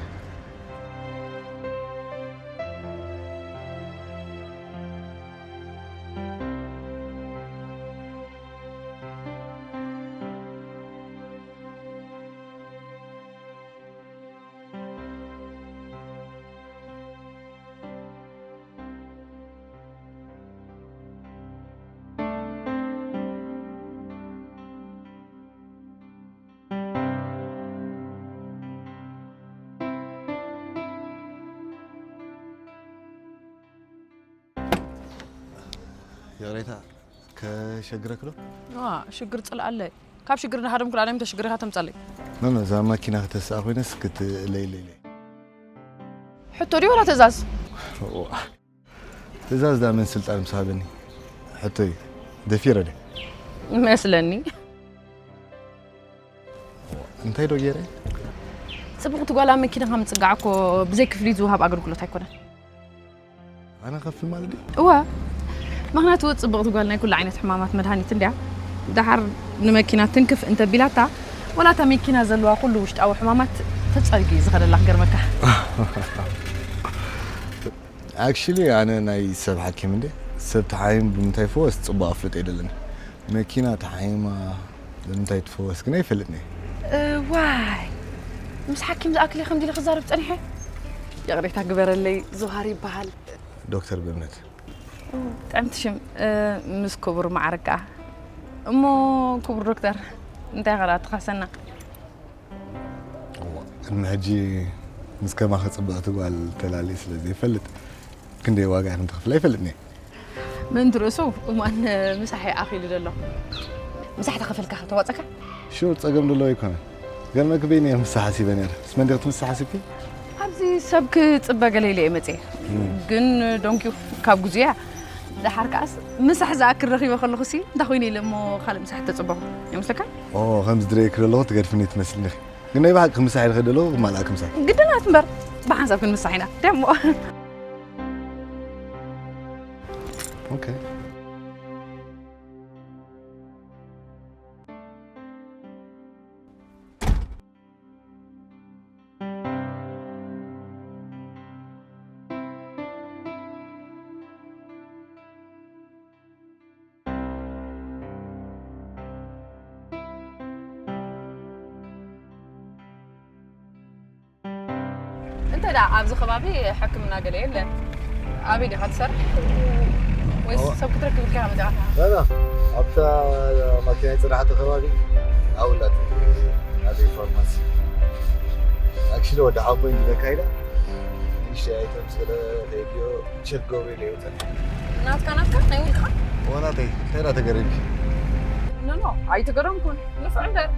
ይቕሬታ ከሸግረክ ዶ? ዋ ሽግር ጽልኣለይ ካብ ሽግር እናሃደምኩ ንዓለም ተሽግር ኢኻ ተምጻለይ ኖ ኖ እዛ ማኪና ክተስኣ ኮይነስ ክትእለይለይለይ ሕቶ ድዩ ወላ ትእዛዝ? ትእዛዝ ደኣ መን ስልጣን ምስ ሃበኒ? ሕቶይ ደፊረ ድየ? መስለኒ። እንታይ ዶ ገይረ? ጽብቕቲ ጓል ኣብ መኪናኻ ምጽጋዕ እኮ ብዘይ ክፍሊት ዝወሃብ ኣገልግሎት ኣይኮነን። ኣነ ከፍል ማለት ድዩ? እወ። ምኽንያቱ ጽብቕቲ ጓል ናይ ኩሉ ዓይነት ሕማማት መድሃኒት እንድያ። ደሓር ንመኪና ትንክፍ እንተቢላታ ወላ እታ መኪና ዘለዋ ኩሉ ውሽጣዊ ሕማማት ተጸርጊ ዝኸደላ ክገርመካ። ኣክሽሊ ኣነ ናይ ሰብ ሓኪም እንደ ሰብ ተሓይም ብምንታይ ፈወስ ጽቡቕ ኣፍልጦ የደለኒ። መኪና ተሓይማ ብምንታይ ትፈወስ ግን ኣይፈልጥን እየ። እዋይ ምስ ሓኪም ዝኣክል እየ ከምዚ ኢለ ክዛረብ ጸኒሐ። ይቕሬታ ግበረለይ። ዙሃር ይበሃል። ዶክተር ብእምነት። ጥዕምቲ ሽም ምስ ክቡር መዓርግ ከኣ። እሞ ክቡር ዶክተር እንታይ ኸ ደኣ ትኻሰና? ቅድሚ ሕጂ ምስ ከማኺ ጽብቕቲ ጓል ተላልየ ስለ ዘይፈልጥ ክንደይ ዋጋ ኢኽን ትኸፍላ ኣይፈልጥን እየ። ምእንቲ ርእሱ እዋን ምሳሕ ኣኺሉ ዘሎ። ምሳሕ ተኸፈልካ ከተዋፀካ? ሹር ጸገም ደሎ ኣይኮነን። ገርመክ በይነ እየ ምሳሕ ሓሲበ ነይረ። ምስ መን ዲኺ ትምስሕ ሓሲብኪ? ኣብዚ ሰብ ክጽበ ገለ ኢለ እየ መጽየ። ግን ዶንኪ ካብ ጉዙያ ደሓር ከኣስ ምሳሕ ዝኣክል ረኺበ ከለኹ ሲ እንታይ ኮይኑ ኢለ እሞ ካልእ ምሳሕ ተጽበኹ ይመስለካ? ኦ ከምዚ ድረየኪ ዘለኹ ትገድፍኒ ትመስልኒ ኢኺ። ግን ናይ ብሓቂ ክምሳሕ ኢልኺ ዶ ኣለኹ ክማልኣኪ ምሳሕ? ግድናት እምበር ብሓንሳብ ክንምሳሕ ኢና ደሞ። ኦኬ። እንታይ ደኣ ኣብዚ ከባቢ ሕክምና ገለ የለን። ኣበይ ዲኻ ትሰርሕ? ወይስ ሰብ ክትረክብ ኢልካ ኢኻ መጺኻ? ላላ ኣብታ ማኪና የጽናሕቶ ከባቢ ኣብላት ኣበይ ፋርማሲ ኣክሽሊ ወዲ ሓቦይ እንድለካ ኢላ ንእሽተይ ኣይተምስ ገለ ከይድዮ ቸክ ገብሩ ኢለ ይውጠን ናትካ ናትካ ናይ ውልቅኻ? ወናተይ እንታይ ዳ ተገሪምኪ? ኖ ኖ ኣይተገረምኩን ንፉዕ እምበር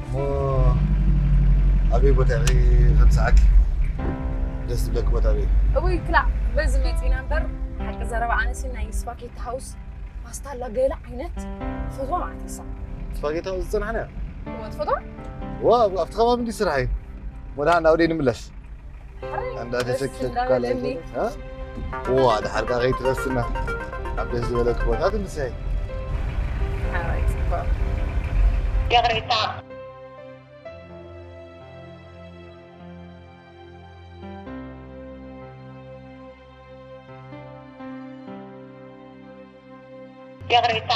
እሞ ኣበይ ቦታ ኢኺ ከምስዓኪ ደስ ዝብለኪ ቦታ ኣበይ እዩ? እውይ ክላእ በዚ መፂና እምበር ሓቂ ዘረባ ኣነሲ ናይ ስፓጌቲ ሃውስ ፓስታ ኣላ ገለ ዓይነት ፈትዋ ማለት እዩ ንሳ። ስፓጌቲ ሃውስ ዝፀናሕና እያ። እወ ትፈትዋ? ዋ ኣብቲ ከባቢ እንዲ ስራሕ እዩ። እሞ ደሓን ናብ ወደይ ንምለስ። እንዳተሰክሰካ ኣለኒ። ዋ ድሓር ዳ ከይትረስና ኣብ ደስ ዝበለክ ቦታ ትምሳይ። ይቕሬታ። ይቕሬታ።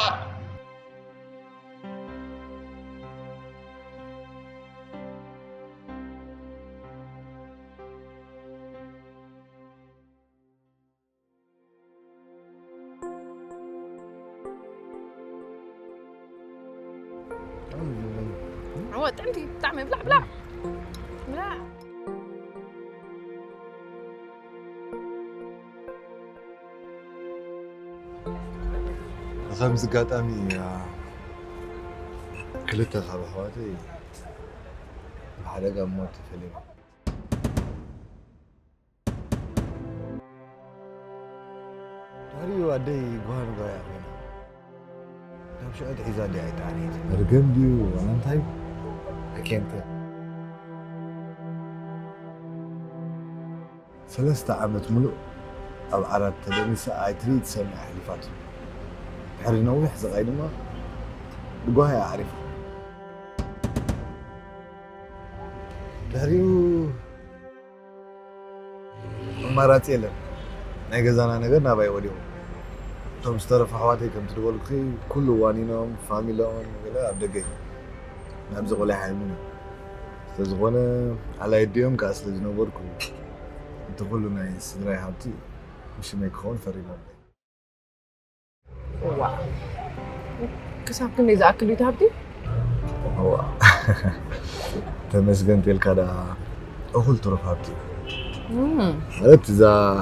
እወ ጥዕምቲ ብጣዕሚ ብላዕ ብላዕ ብላዕ። ብኸምዚ ኣጋጣሚ ክልተ ካብ ኣሕዋተይ ብሓደጋ ሞት ተፈሊዮም። ድሕሪኡ ኣደይ ጓህን ጓያ ኮይና ናብ ሽዕቲ ሒዛ ኣደይ ኣይጠዓነይት። መርገም ድዩ ዋላ እንታይ? ኣኬንተ ሰለስተ ዓመት ሙሉእ ኣብ ዓራት ተደኒሳ ኣይትርኢ ትሰምዕ ኣሕሊፋቶ። ድሕሪ ነዊሕ ስቓይ ድማ ብጓሂ ኣዕሪፋ። ድሕሪኡ ኣማራፂ የለን። ናይ ገዛና ነገር ናባይ ወዲቑ። እቶም ዝተረፉ ኣሕዋተይ ከምቲ ዝበልኩኺ ኩሉ ዋኒኖም ፋሚላኦም ገለ ኣብ ደገ እዩ። ናብዚ ቆልዓ ሓይሙን እዩ። ስለዝኾነ ኣላይዲኦም ከዓ ስለዝነበርኩ እቲ ኩሉ ናይ ስድራይ ሃብቲ ብሽመይ ክኸውን ፈሪሞም። ክሳብ ክንደይ ዝኣክል እዩ ሃብቲ? ተመስገን ቴልካ ዳ እኹል ትሩፍ ሃብቲ ማለት እዛ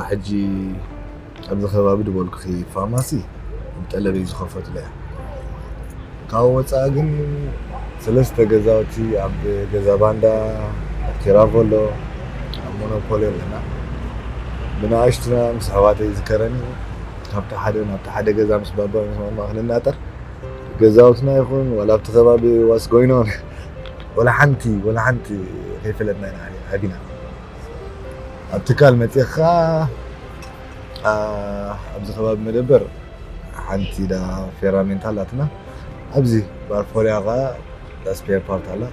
ሕጂ ኣብዚ ከባቢ ድበልኩኺ ፋርማሲ ጠለበይ ዝኸፈትለ እያ። ካብ ወፃኢ ግን ሰለስተ ገዛውቲ ኣብ ገዛ ባንዳ፣ ኣብ ቲራቮሎ፣ ኣብ ሞኖፖሊ ኣለና። ብንኣሽቱና ምስ ኣሕዋተይ ዝከረኒ ካብቲ ሓደ ናብቲ ሓደ ገዛ ምስ ባባ ምስ ማማ ክንናጠር ገዛውትና ይኹን ዋላ ኣብቲ ከባቢ ዋስ ጎይኖን ወላ ሓንቲ ወላ ሓንቲ ከይፈለጥና ኢና ዓቢና። ኣብ ትካል መፂኻ ኣብዚ ከባቢ መደበር ሓንቲ ዳ ፌራሜንታ ኣላትና። ኣብዚ ባርፎልያ ኸዓ ዳ ስፔር ፓርት ኣላ።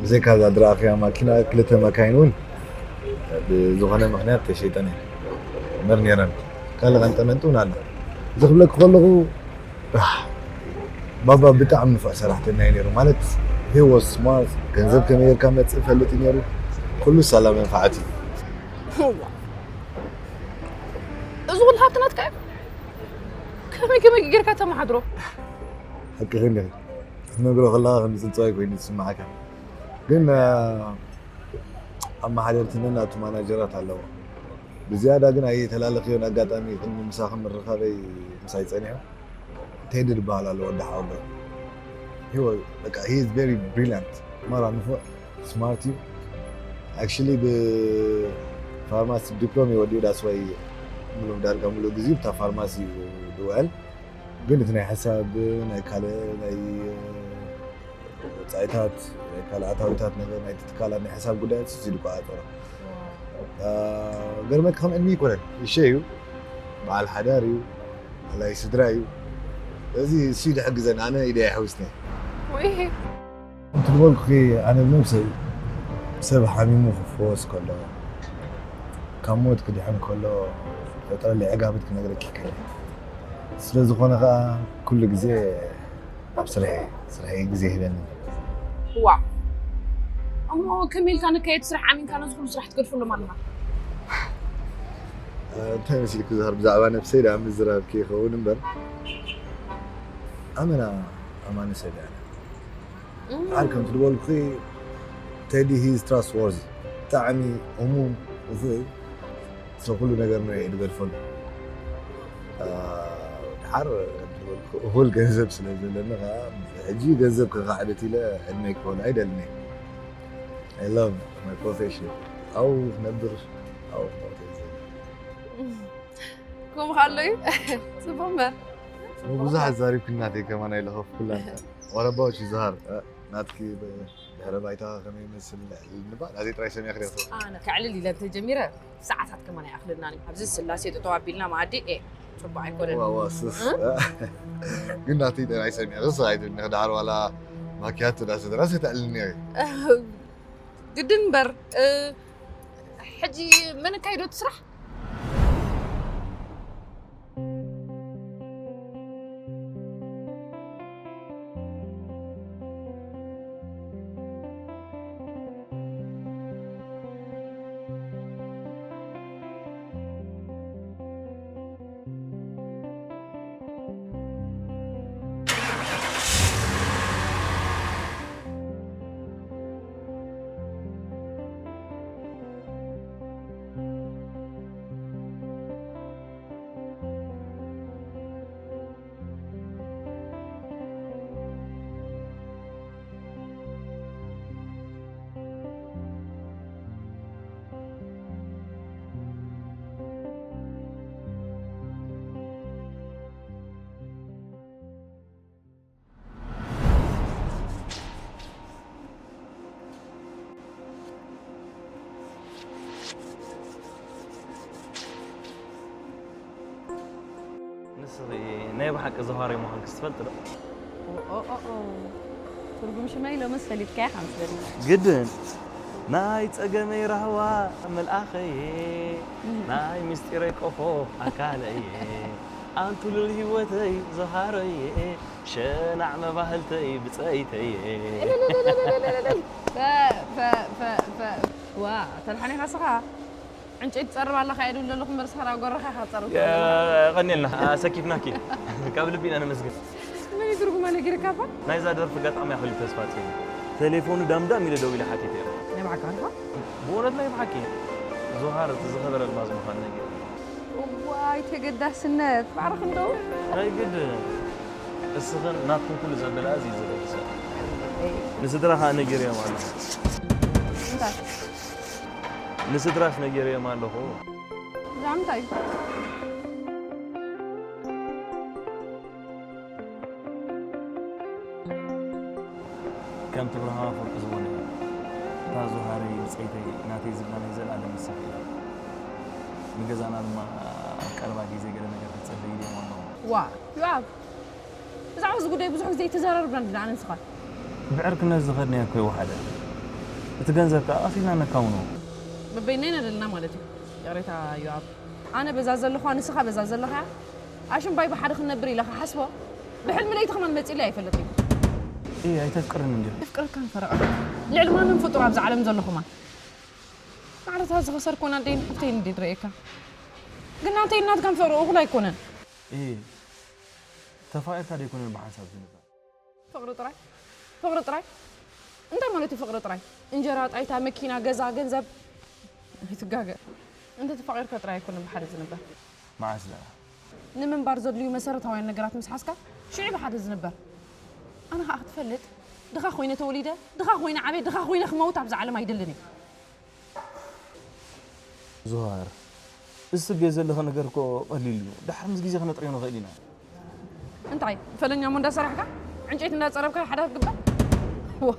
ብዘይካ እዛ ድረኣኽያ ማኪና ክልተ መካይን እውን ብዝኾነ ምኽንያት ተሸይጠን እየን እምበር ነይረን። ካልእ ቀንጠመንጢ እውን ኣላ። እዚ ክብለኪ ከለኹ ባባ ብጣዕሚ ንፉዕ ሰራሕተኛ እዩ ነይሩ። ማለት he was smart፣ ገንዘብ ከመይ ጌርካ መፅእ ይፈልጥ እዩ ነይሩ። ኩሉ ሳላ መንፋዓት እዩ። እዚ ኩሉ ሃብቲ ናትካ እዩ? ከመይ ከመይ ጌርካ ተመሓድሮ? ሓቂ ክንዲ ክትነግሮ ከለኻ ከም ፅንፅዋይ ኮይኑ ዝስምዓካ። ግን ኣመሓደርትንን ናቱ ማናጀራት ኣለዎ። ብዝያዳ ግን ኣይተላለኽዮን። ኣጋጣሚ ቅድሚ ምሳኺ ምርኻበይ ምሳይ ጸኒሑ ቴዲ ዝበሃል ኣሎ ወዲ ሓወቦይ። He was በቃ he is very brilliant። ማራ ንፉዕ ስማርት እዩ። Actually ብፋርማሲ ዲፕሎም እዩ ወዲኡ that's why ሙሉእ ዳርጋ ሙሉእ ግዜኡ ብታ ፋርማሲ እዩ ዝውዕል። ግን እቲ ናይ ሕሳብ ናይ ካልእ ናይ ወፃኢታት ካልእ ኣታዊታት ነገር ናይቲ ትካላት ናይ ሕሳብ ጉዳያት እሱ እዩ ዝቆፃፀሮ። ገርመካ ከም ዕድሚ ይኮነን ይሸ እዩ በዓል ሓዳር እዩ ኣላይ ስድራ እዩ። እዚ እሱ እዩ ዝሕግዘኒ ኣነ ኢደ ኣይሕውስኒ። ከምቲ ዝበልኩኺ ኣነ ብነብሰይ ሰብ ሓሚሙ ክፍወስ ከሎ ካብ ሞት ክድሕን ከሎ ፈጠረለይ ዕጋበት ክነግረኪ ይክእል። ስለዝኾነ ከዓ ኩሉ ግዜ ኣብ ስርሐይ ስርሐይ ግዜ ሂበኒ። ዋው እሞ ከመይ ኢልካ ንካየድ ስራሕ ኣሚንካ ነዚ ኩሉ ስራሕ ትገድፈሎም ኣለኻ? እንታይ መሲልክ ዝሃር ብዛዕባ ነብሰይ ደኣ ምዝራብኪ ይኸውን እምበር ኣመና ኣማኒ ሰብ እያ። በዓል ከምቲ ዝበልኩ ቴዲ he is trustworthy ብጣዕሚ እሙን ውፉይ እዩ። ሰብ ኩሉ ነገር ንሪኦ እዩ ዝገድፈሉ። ድሓር እኹል ገንዘብ ስለ ዘለኒ ከዓ ሕጂ ገንዘብ ከኻዕብት ኢለ ዕድመይ ክበሉ ኣይደልን እየ። I love my profession። ኣብኡ ክነብር ኣብኡ ክሞት እየ ዝደሊ። ከምኡ ከሎ እዩ ፅቡቅ እምበር ብዙሓት ዛሪብክናተይ ከማን ኣይለኸፍኩላ። What about you ዝሃር ናትኪ ድሕረ ባይታ ከመይ ይመስል? ልዕሊ ንባ ናተይ ጥራይ ሰሚዐ ክደርሶ። ኣነ ከዕልል ኢለ እንተጀሚረ ሰዓታት ከማን ኣይኣኽለናን እዩ። ኣብዚ ስላሴ ጠጠው ኣቢልና መኣዲ ኤ ፅቡቅ ኣይኮነን። ዋዋስስ ግን ናተይ ጥራይ ሰሚዐ ክስ ኣይትብልኒ ክድሓር ዋላ ማኪያቶ ዳስ ድረስ ተዕልልኒ እየ። ግድን እምበር እ፣ ሕጂ መን ኣካይዶ እቲ ስራሕ? ናይ ብሓቂ ዘዋሪ ምዃንክስ ትፈልጥ ዶ? ኦ፣ ኦ፣ ኦ፣ ኦ። ትርጉም ሽመይ ሎምስ ፈሊጥካያ ከም ትበል። ግድን ናይ ጸገመይ ራህዋ መልኣኸየ ናይ ምስጢረይ ቆፎ ኣካለየ ኣንቱሉል ህይወተይ ዘሃረየ ሸናዕ መባህልተይ ብጸይተየ እልልልልልልልልል። ፈ፣ ፈ፣ ፈ፣ ፈ። ዋ፣ ተልሓኒኻ ስኻ። ዕንጨይቲ ትጸርብ ኣለኻ ኢሉ ዘለኹ እምበር፣ ስኻ ናብ ጎረኻ ኢኻ ትጸርብ ዘለኻ። የቐንየልና፣ ኣሰኪፍናኪ። ካብ ልቢ ኢና ነመስግን። መን እዩ ትርጉማ ነጊርካ እባ? ናይዛ ደርፊ ገጣሚ ኣኽሊሉ ተስፋጽዮን። ቴሌፎኑ ዳምዳም ኢለ ደው ኢለ ሓቲተ እየ። ናይ ብሓቂ ኢኻ? ብእውነት ናይ ብሓቂ። ዞሃር እቲ ዝኸበረ ኣልማዝ ምዃኑ ነጊሩ። እዋይ፣ ተገዳስነት። ማዕረ ክንደው? ናይ ግድ። እስኽን ናትኩም ኩሉ ዘበለ ኣዝዩ ዝረግሰ። ንስድራ ኸኣ ነጊረዮም ኣለኹ። እንታይ? ንስድራስ ነጊረዮም ኣለኹ። ብዛዕባ እንታይ? ከምቲ ብርሃን ኣፈወርቂ ዝበሎ እዩ። እታ ዞሃረይ ብጸይተይ ናተይ ዝብላ ናይ ዘለኣለም ምሳሕ እያ። ንገዛና ድማ ኣብ ቀረባ ግዜ ገለ ነገር ክትጸበ ኢልዮም ኣለኹ። ዋ፣ ዮኣብ፣ ብዛዕባ እዚ ጉዳይ ብዙሕ ግዜ ኣይተዘራረብናን ዲና ኣነ ንስኻን? ብዕርክነት ዝኸድናዮ እኮ ይወሓደ። እቲ ገንዘብ ከኣ ቀስ ኢልና ነካውኖ። በበይናይ ኢና ዘለና ማለት እዩ። ይቕሬታ ዮኣብ። ኣነ በዛ ዘለኹዋ፣ ንስኻ በዛ ዘለኻያ፣ ኣሽምባይ ብሓደ ክንነብር ኢለ ክሓስቦ፣ ብሕልሚ ለይቲ ከማን መጺእለይ ኣይፈልጥን እዩ። እይ፣ ኣይተፍቅርን እንዲኹ። የፍቅረካን ፈረቓ። ልዕሊ ማንም ፍጡር ኣብዚ ዓለም ዘሎ ከማን። ማዕረታ ዝኸሰርኩ ወናደይን ሓፍተይን እንዴ ድረኤካ። ግን ናተይን ናትካን ፍቕሪ እኹል ኣይኮነን። እይ፣ ተፋቒርካ ደይኮነን ብሓንሳብ ዝንበር። ፍቕሪ ጥራይ? ፍቕሪ ጥራይ? እንታይ ማለት እዩ ፍቕሪ ጥራይ? እንጀራ፣ ጣይታ፣ መኪና፣ ገዛ፣ ገንዘብ? ኣይትጋገ። እንተ ተፋቒርካ ጥራይ ኣይኮነን ብሓደ ዝንበር። መዓስ ደኣ? ንምንባር ዘድልዩ መሰረታውያን ነገራት ምስ ሓዝካ፣ ሽዑ ብሓደ ዝንበር። ኣነ ኸኣ ክትፈልጥ፣ ድኻ ኮይነ ተወሊደ፣ ድኻ ኮይነ ዓብየ፣ ድኻ ኮይነ ክመውት ኣብዛ ዓለም ኣይደልን እየ። ዙሃር፣ እዚ ትብልዮ ዘለኺ ነገር እኮ ቀሊል እዩ። ድሓር ምስ ግዜ ክነጥርዮ ንኽእል ኢና። እንታይ፣ ፈለኛ እሞ እንዳሰራሕካ፣ ዕንጨይቲ እንዳጸረብካ ሓዳር ትግበር? ዋ፣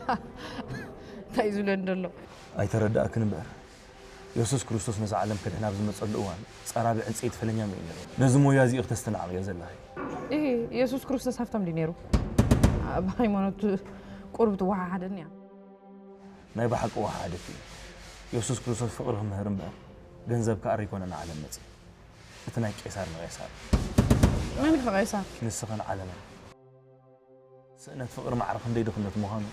እንታይ እዩ ዝብለኒ ዘሎ? ኣይተረዳእክን እምበር፣ የሱስ ክርስቶስ ነዛ ዓለም ከድሕና ኣብ ዝመጸሉ እዋን፣ ጸራቢ ዕንጸይቲ ፈለኛ እሞ እዩ ነይሩ። ነዚ ሞያ እዚ ኢኺ ተስተናዕቕዮ ዘለኺ። እሂ፣ የሱስ ክርስቶስ ሃፍታም ድዩ ነይሩ? ኣብ ሃይማኖት ቁሩብ ትወሓሓደኒ እያ። ናይ ብሓቂ ወሓደት እዩ። የሱስ ክርስቶስ ፍቕሪ ክምህር እምበር፣ ገንዘብ ክኣሪ ኣይኮነን ንዓለም መጺኡ። እቲ ናይ ቄሳር ንቄሳር። መን ኢኻ ቄሳር? ንስኽን ዓለምን። ስእነት ፍቕሪ ማዕረ ክንደይ ድኽነት ምዃኑ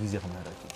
ግዜ ክምህረኪ እዩ።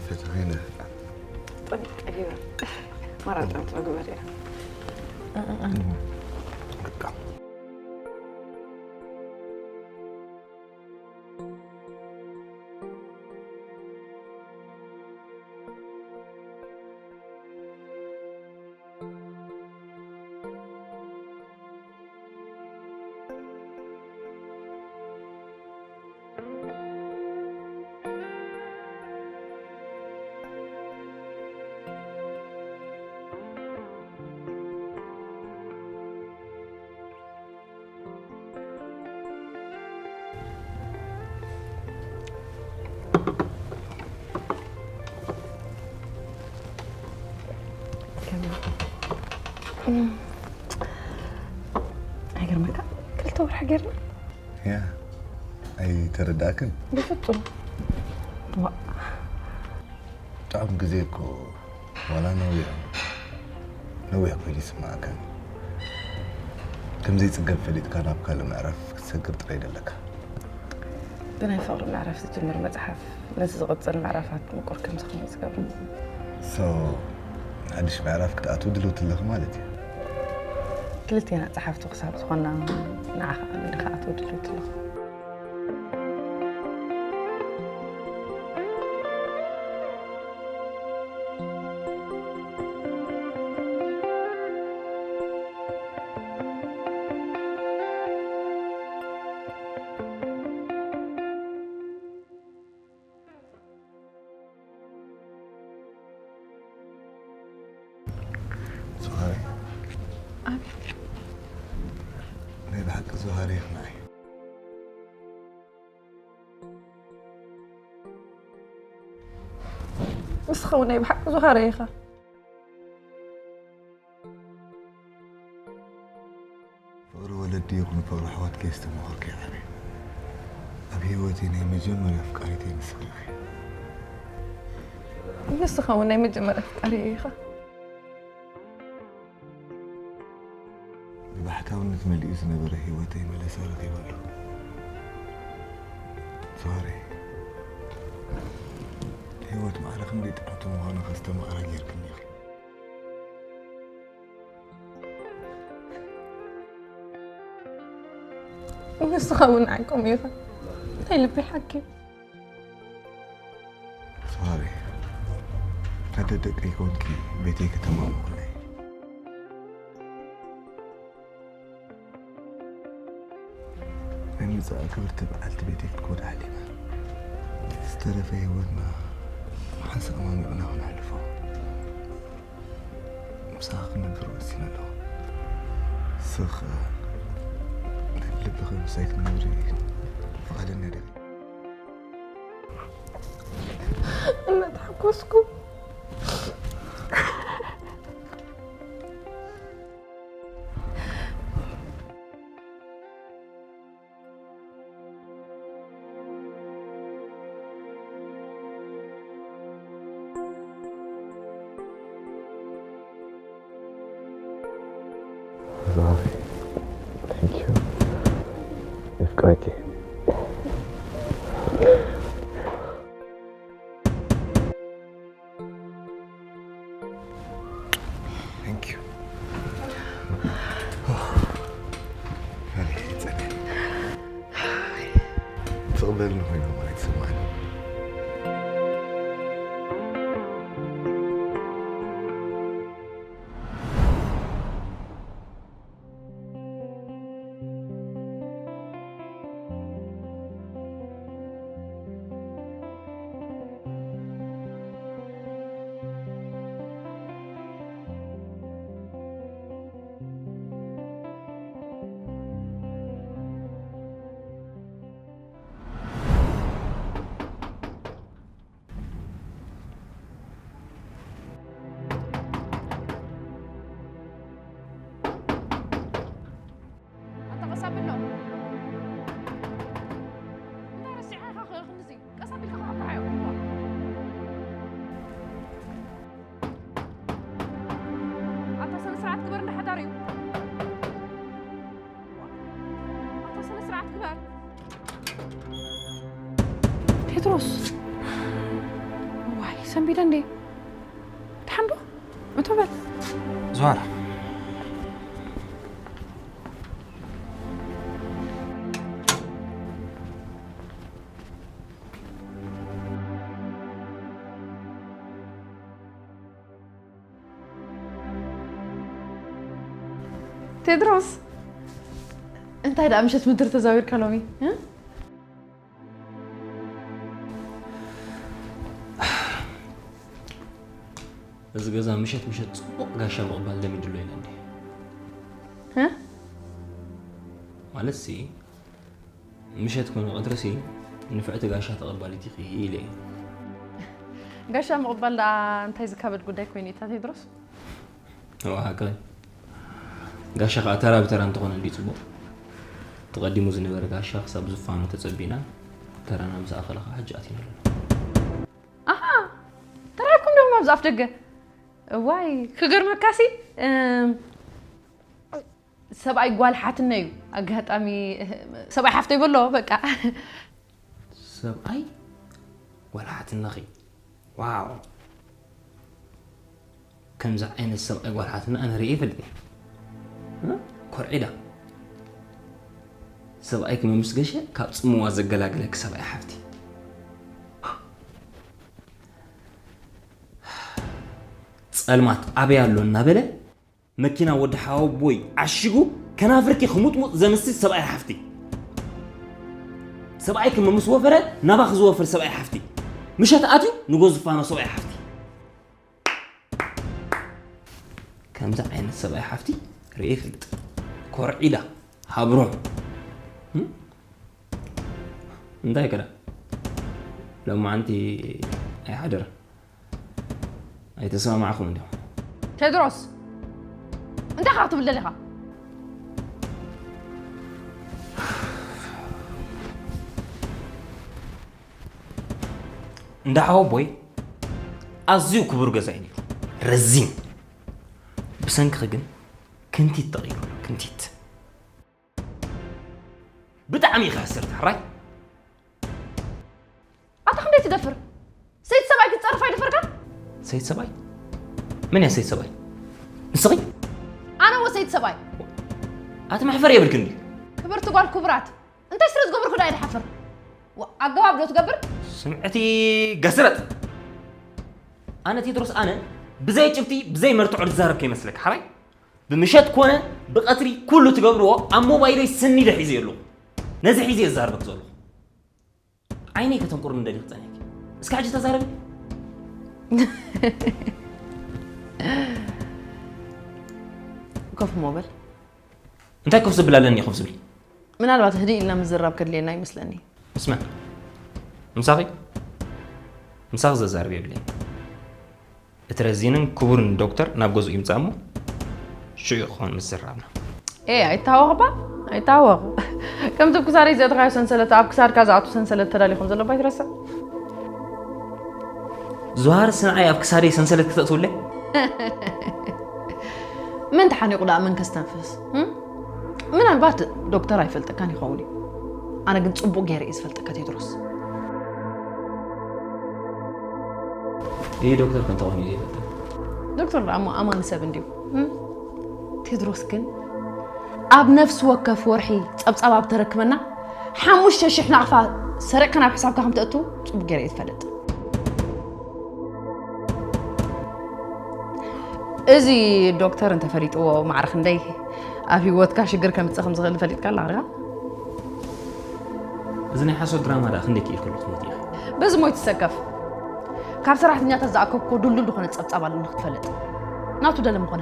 ፈተኺነ ጠቢቅ ቀይረ ማራጫ ጸጉበር እያ። በቃ ኣይገርመካ ክልተ ወርሒ ጌርና ያ ኣይተረዳእክን ብፍጹም ጥዑም ግዜ እኮ ዋላ ነዊሕ ነዊሕ ኮይኑ ይስማዓካ ከምዘይፅገብ ፈሊጥካ ናብ ካልእ ምዕራፍ ክትሰግር ጥራይ ደለካ ብናይ ፍቕሪ ምዕራፍ ዝጅምር መጽሓፍ ነዚ ዝቕጽል ምዕራፋት ምቁር ከም ዝኸውን እዩ ዝገብር። So ሓድሽ ምዕራፍ ክትኣትዉ ድልውቲ ኣለኺ ማለት እዩ። ክልቴና ጸሓፍቲ ክሳብ ዝኾንና ንዓኻ ኣሚነ ክኣትዎ ድልውቲ ኣለኹ። ዙሃሪ ኣቤት። ናይ ብሓቂ ዙሃሪ ይኽናይ። ንስኻ እውን ናይ ብሓቂ ዙሃሪ ኢኻ። ፍቕሪ ወለዲ ይኹን ፍቕሪ ኣሕዋት ከየስተማቐርኩ ይዓበ። ኣብ ህይወተይ ናይ መጀመርያ ኣፍቃሪተይ ንስኺ ኢኺ። ንስኻ እውን ናይ መጀመርያ ኣፍቃሪ ኢኻ። ብባሕታውነት መሊኡ ዝነበረ ህይወተይ መለሳ ረኺበ ኣለኹ። ዙሃሪ፣ ህይወት ማዕረ ክንደይ ጥዕምቲ ምዃኑ ከስተማቕራ ጌርክኒ ኢኺ። ንስኻ እውን ንዓይ ከምኡ ኢኻ። ናይ ልበይ ሓኪም። ሶሪ፣ ኣደ ደቀይ ኮንኪ ቤተይ ከተማሙቕለይ። ናይ ምጽኣ ክብርቲ በዓልቲ ቤተይ ክትኮን ሓሊና፣ ዝተረፈ ህይወትና ብሓንሳእ ማሚቕና ክነሕልፎ። ምሳኺ ክነብር ወሲነ ኣለኹ። ንስኺ ኸኣ ናይ ልብኺ ምሳይ ክትነብሪ ፍቓደኛ ዲኺ? እናተሓጎስኩ። ዛሬ thank you የፍቅረቴ። Thank you። ትቕበልኒ ኮይና ማለት ይስምዓኒ። ኣታ ቀስ ኣብሎ። እንታይ ረሲዕካ ኢኻ ክንድዚ? ቀስ ኣቢልካ ክዓብዓዮ። ኣታ ስነ ስርዓት ግበር እንዳ ሓዳር እዩ። ኣታ ስነ ስርዓት ግበር። ፔትሮስ። ዋይ፣ ሰንቢደ እንዴ? ደሓን ዶ? እቶ በል። ዙሃራ። ቴድሮስ፣ እንታይ ደኣ ምሸት ምድሪ ተዛዊርካ ሎሚ? እ? እዚ ገዛ ምሸት ምሸት ጽቡቕ ጋሻ ምቕባል ለሚድሉ ኢለ እንዴ? እ? ማለት ሲ ምሸት ኮይኑ ቀትሪ ሲ ንፍዕቲ ጋሻ ተቐባሊት ኢኺ ኢለ እየ። ጋሻ ምቕባል ደኣ እንታይ ዝካበድ ጉዳይ ኮይኑ እዩ እታ ቴድሮስ? እዋ ሓቀይ። ጋሻ ከዓ ተራ ብተራ እንተኾነ እንዲ ጽቡቕ። ተቐዲሙ ዝነበረ ጋሻ ክሳብ ዝፋኖ ተጸቢና ተራና ምስ ኣኸለ ከዓ ሕጂ ኣቲና ኣለና። ኣሃ፣ ተራኺብኩም ዲኹም ኣብዚ ኣፍ ደገ? እዋይ፣ ክገርመካሲ፣ እም፣ ሰብኣይ ጓል ሓትነ እዩ። ኣጋጣሚ፣ ሰብኣይ ሓፍተይ በሎ፣ በቃ። ሰብኣይ ጓል ሓትነኺ። ዋው፣ ከምዚ ዓይነት ሰብኣይ ጓል ሓትና ኣነ ርእየ ይፈልጥ። ኮርዒዳ። ሰብኣይኪ መምስ ገሸ ካብ ጽምዋ ዘገላግለኪ ሰብኣይ ሓፍቲ። ጸልማት ኣበይ ኣሎ እናበለ መኪና ወዲ ሓወቦይ ዓሺጉ ከናፍርኪ ክሙጥሙጥ ዘምስል ሰብኣይ ሓፍቲ። ሰብኣይኪ መምስ ወፈረ ናባኺ ዝወፍር ሰብኣይ ሓፍቲ። ምሸት ኣትዩ ንጎ ዝፋኖ ሰብኣይ ሓፍቲ። ከምዚ ዓይነት ሰብኣይ ሓፍቲ ርእየ ይፈልጥ። ኮርዒዳ፣ ሃብሮም። እም? እንታይ ከዳ? ሎማዓንቲ ኣይሓደረ። ኣይተሰማማዕኹም እንዲኹም። ቴድሮስ፣ እንታይ ኻ ክትብል ደሊኻ? እንዳ ሓወቦይ ኣዝዩ ክቡር ገዛ እዩ ነይሩ። ረዚን። ብሰንክኺ ግን ክንቲት ተቐይሩ ኣሎ፣ ክንቲት። ብጣዕሚ ኢኻ ሕስርቲ፣ ሕራይ? ኣታ ክንደይ ትደፍር? ሰይቲ ሰብኣይ ክትጸርፍ ኣይደፈርካን? ሰይቲ ሰብኣይ? መን እያ ሰይቲ ሰብኣይ? ንስኺ? ኣነ ወ ሰይቲ ሰብኣይ? ኣቲ መሕፈር የብልክን ድዩ? ክብርቲ ጓል ክቡራት፣ እንታይ ስለ ዝገበርኩ ዳ እየ ዝሓፍር? ዋ፣ ኣገባብ ዶ ትገብር? ስምዕቲ ገስረጥ! ኣነ ቴድሮስ፣ ኣነ ብዘይ ጭብጢ ብዘይ መርትዖ ዝዛረብ ከይመስለካ፣ ሓራይ? ብምሸት ኮነ ብቐትሪ ኩሉ ትገብርዎ ኣብ ሞባይለይ ስኒደ ሒዘ ኣለኹ። ነዚ ሒዘ እየ ዝዛረበክ ዘለኹ። ዓይነይ ከተንቁርኒ ደሊኺ ጸኒሕኪ። እስከ ሕጂ ተዛረቢ። ኮፍ እሞ በል። እንታይ ኮፍ ዘብል ኣለኒ ኮፍ ዝብል? ምናልባት ህድእ ኢልና ምዝራብ ከድልየና ይመስለኒ። እስመ፣ ምሳኺ፣ ምሳኺ ዘዛርብ የብለይን። እቲ ረዚንን ክቡርን ዶክተር ናብ ገዝኡ ይምጻእ እሞ ሽዑ ክኾን ምዝራብና። ኤ፣ ኣይታወቕ እባ፣ ኣይታወቕ። ከምቲ ኣብ ክሳደይ ዘእተኻዮ ሰንሰለት፣ ኣብ ክሳድካ ዝኣቱ ሰንሰለት ተዳልዩ ከም ዘሎ እባ ኣይትረስዕ። ዙሃር፣ ስንዓይ ኣብ ክሳደይ ሰንሰለት ክተእትውለይ? መን ተሓኒቑ ደኣ መን ከስተንፍስ? እም? ምናልባት ዶክተር ኣይፈልጠካን ይኸውን እዩ። ኣነ ግን ጽቡቕ ገይረ እየ ዝፈልጠካ ቴድሮስ። ይህ ዶክተር ከ እንተኾይኑ እዩ ዘይፈልጠኒ? ዶክተር ደኣ እሞ ኣማኒ ሰብ እንድዩ። እም? ቴድሮስ ግን ኣብ ነፍሲ ወከፍ ወርሒ ጸብጻብ ኣብ ተረክበና፣ ሓሙሽተ ሽሕ ናቕፋ ሰሪቕካ ናብ ሕሳብካ ከም ተእቱ ጽቡቕ ገይረ እየ ዝፈልጥ። እዚ ዶክተር እንተፈሊጥዎ ማዕረ ክንደይ ኣብ ህይወትካ ሽግር ከምጽእ ከም ዝኽእል ፈሊጥካ ኣለኻ ዲኻ? እዚ ናይ ሓሶት ድራማ ደኣ ክንደይ ክኢልክሉ ክትሞት ኢኺ? በዚ ሞይ ትሰከፍ። ካብ ሰራሕተኛታት ዝኣከብኩዎ ድልዱል ዝኾነ ጸብጻብ ኣለኒ ክትፈልጥ። ናቱ ደለ ምኾነ።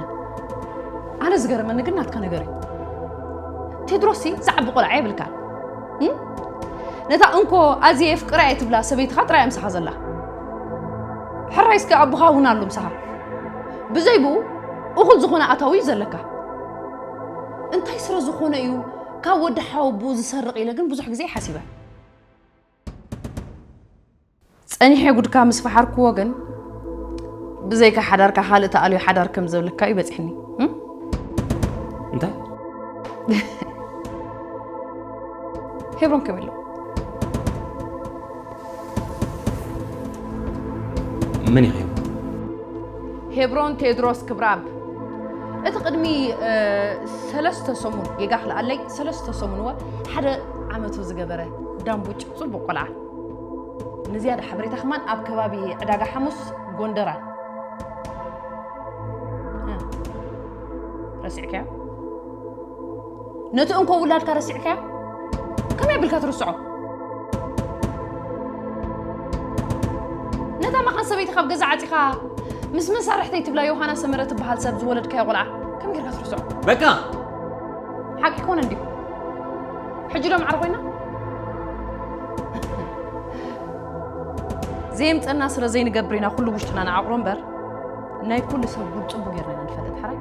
ኣነ ዝገረመኒ ግን ናትካ ነገር እዩ። ቴድሮስሲ ዝዓቢ ቆልዓ የብልካን። እም? ነታ እንኮ ኣዝየ የፍቅራ እየ ትብላ ሰበይትኻ ጥራይ እያ ምሳኻ ዘላ። ሕራይ እስከ ኣቦኻ እውን ኣሎ ምሳኻ። ብዘይ ብኡ እኹል ዝኾነ ኣታዊ እዩ ዘለካ። እንታይ ስለ ዝኾነ እዩ ካብ ወዲ ሓወቦኡ ዝሰርቕ ኢለ ግን ብዙሕ ግዜ ሓሲበ። ጸኒሐ ጉድካ ምስ ፈሓርክዎ ግን ብዘይካ ሓዳርካ ካልእ ተኣልዮ ሓዳር ከም ዘብልካ እዩ በጺሕኒ። እም? እንታይ? ሄብሮን ከመይ ኣሎ? መን ኢኺ ሄብሮን? ሄብሮን ቴድሮስ ክብራብ። እቲ ቅድሚ፣ እ፣ ሰለስተ ሰሙን፣ ጌጋ ክልኣለይ፣ ሰለስተ ሰሙን እወ፣ ሓደ ዓመቱ ዝገበረ ዳምቡጭ ጽቡቕ ቆልዓ። ንዝያዳ ሓበሬታ ከማን ኣብ ከባቢ ዕዳጋ ሓሙስ ጎንደራን። እ፣ ረሲዕካዮ? ነቲ እንኮ ውላድካ ረሲዕካዮ? ከመይ ኣቢልካ ትርስዖ? ነታ መኻን ሰበይቲ ካብ ገዛ ዓጺኻ ምስ መሳርሕተይ ትብላ ዮሃና ሰመረ ትበሃል ሰብ ዝወለድካዮ ቆልዓ ከመይ ጌርካ ትርስዖ? በቃ! ሓቂ ኮነ እንድዩ። ሕጂ ዶ ማዕረ ኮይና? ዘየምጸና ስለ ዘይንገብር ኢና ኩሉ ውሽጥና ንዓቕሮ እምበር፣ ናይ ኩሉ ሰብ ጉድ ጽቡቕ ጌርና ኢና ንፈልጥ። ሓራይ?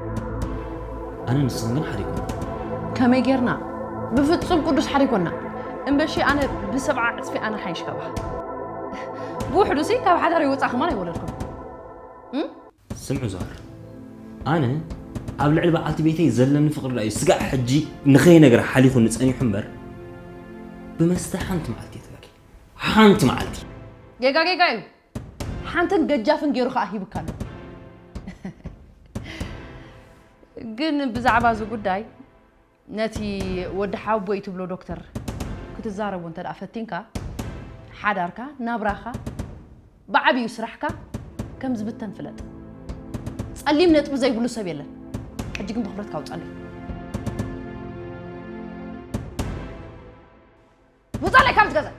ኣነ ንስኽን ግን ሓደ ኣይኮና። ከመይ ጌርና? ብፍጹም ቅዱስ ሓደ ኣይኮና። እምበሺ ኣነ ብሰብዓ ዕጽፊ ኣነ ሓይሽ ካባኻ። ብውሕዱሲ ካብ ሓዳር ይወጻእ ከማን ኣይወለድኩን። እም? ስምዑ ዙሃር፣ ኣነ ኣብ ልዕሊ በዓልቲ ቤተይ ዘለኒ ፍቕሪ ደኣ እዩ ስጋዕ ሕጂ ንኸይነግራ ሓሊኹኒ ጸኒሑ እምበር፣ ብመስተ ሓንቲ መዓልቲ እየ ትበል። ሓንቲ መዓልቲ። ጌጋ ጌጋ እዩ። ሓንትን ገጃፍን ገይሩ ከዓ ሂብካ ኣሎ። ግን ብዛዕባ እዚ ጉዳይ ነቲ ወዲ ሓወቦይ ትብሎ ዶክተር ክትዛረቦ እንተ ደኣ ፈቲንካ፣ ሓዳርካ፣ ናብራኻ፣ ብዓብዩ ስራሕካ ከም ዝብተን ፍለጥ። ጸሊም ነጥቢ ዘይብሉ ሰብ የለን። ሕጂ ግን ብኽብረትካ ውጻለይ። ውጻለይ ካብዚ ገዛ።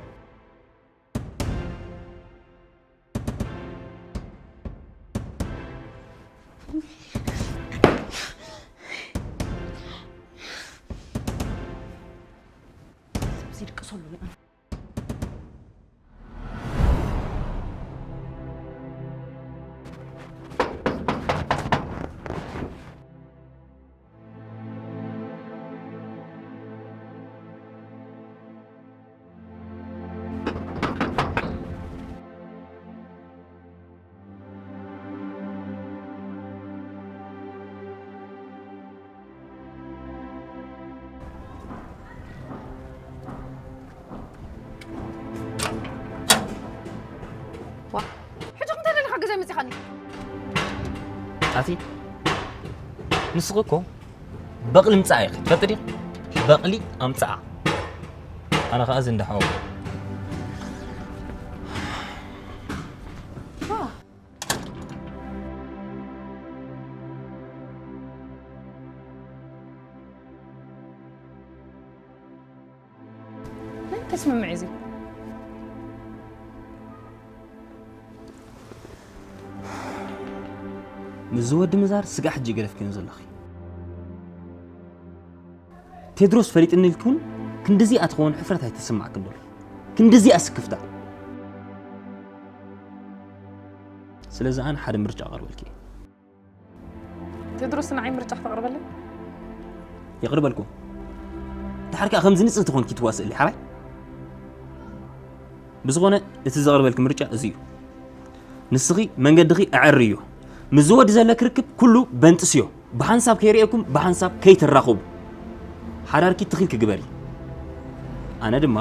ሕጂ እንታይ ደለኻ ገዛ መፂኻኒ? ኣቲ ንስኺ እኮ በቕሊ ምጻእ ኢኺ ትፈልጢ ዲኺ? በቕሊ ኣምጽኣ። ኣነ ኸኣ እዚ እንዳሓወ መን ተስምምዕ እዚ? ምስ ዝወዲ ምዛር ስጋዕ ሕጂ ገደፍክን ዘለኺ። ቴድሮስ ፈሊጥኒ ኢልክውን ክንድዚኣ ትኸውን ሕፍረት ኣይተሰማዕክን ዶ? ክንድዚኣ ስክፍታ። ስለዚ ኣነ ሓደ ምርጫ ኣቐርበልኪ። ቴድሮስ ንዓይ ምርጫ ክተቕርበለይ? የቕርበልኩም። ድሓር ከኣ ከምዚ ንጽህቲ ኮንኪ ትዋስእሊ ሓራይ። ብዝኾነ እቲ ዘቕርበልኪ ምርጫ እዚ እዩ። ንስኺ መንገድኺ ኣዐርዮ። ምስ ዝወዲ ዘለኪ ርክብ ኩሉ በንጥስዮ። ብሓንሳብ ከይርእየኩም ብሓንሳብ ከይትራኸቡ። ሓዳርኪ ትኺልኪ ግበሪ። ኣነ ድማ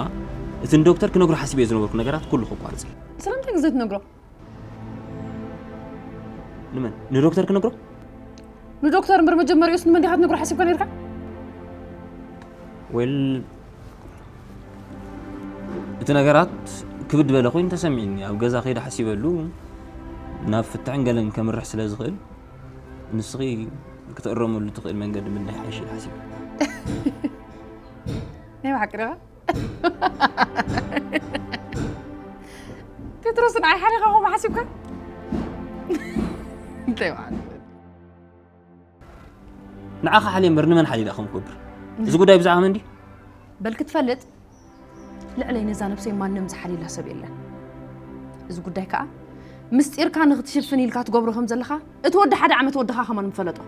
እቲ ንዶክተር ክነግሮ ሓሲበዮ ዝነበርኩ ነገራት ኩሉ ከቋርጽ እዩ። ስለምንታይ ግን ዘይትነግሮ? ንመን? ንዶክተር ክነግሮ? ንዶክተር እምበር መጀመሪያውስ ንመን ዲኻ ክትነግሮ ሓሲብካ ነርካ? ወል እቲ ነገራት ክብድ በለ ኮይኑ ተሰሚዕኒ። ኣብ ገዛ ከይደ ሓሲበሉ ናብ ፍትሕን ገለን ከምርሕ ስለ ዝኽእል ንስኺ ክትእረመሉ ትኽእል መንገዲ ምድላይ ሓይሽ ኢለ ሓሲበ። ናይ ብሓቂ ዲኻ? ጴጥሮስ ንዓይ ሓሊኻ ከምኡ ሓሲብካ? እንታይ ማለት እዩ? ንዓኻ ሓልየ እምበር ንመን ሓልየ ደኣ ከምኡ ክገብር? እዚ ጉዳይ ብዛዕባ መን ድዩ? በል ክትፈልጥ ልዕለይ ነዛ ነብሰይ ማንም ዝሓልየላ ሰብ የለን። እዚ ጉዳይ ከኣ ምስጢርካ ንኽትሽፍን ኢልካ ትገብሮ ከም ዘለኻ እቲ ወዲ ሓደ ዓመት ወድኻ ከማን ምፈለጦ።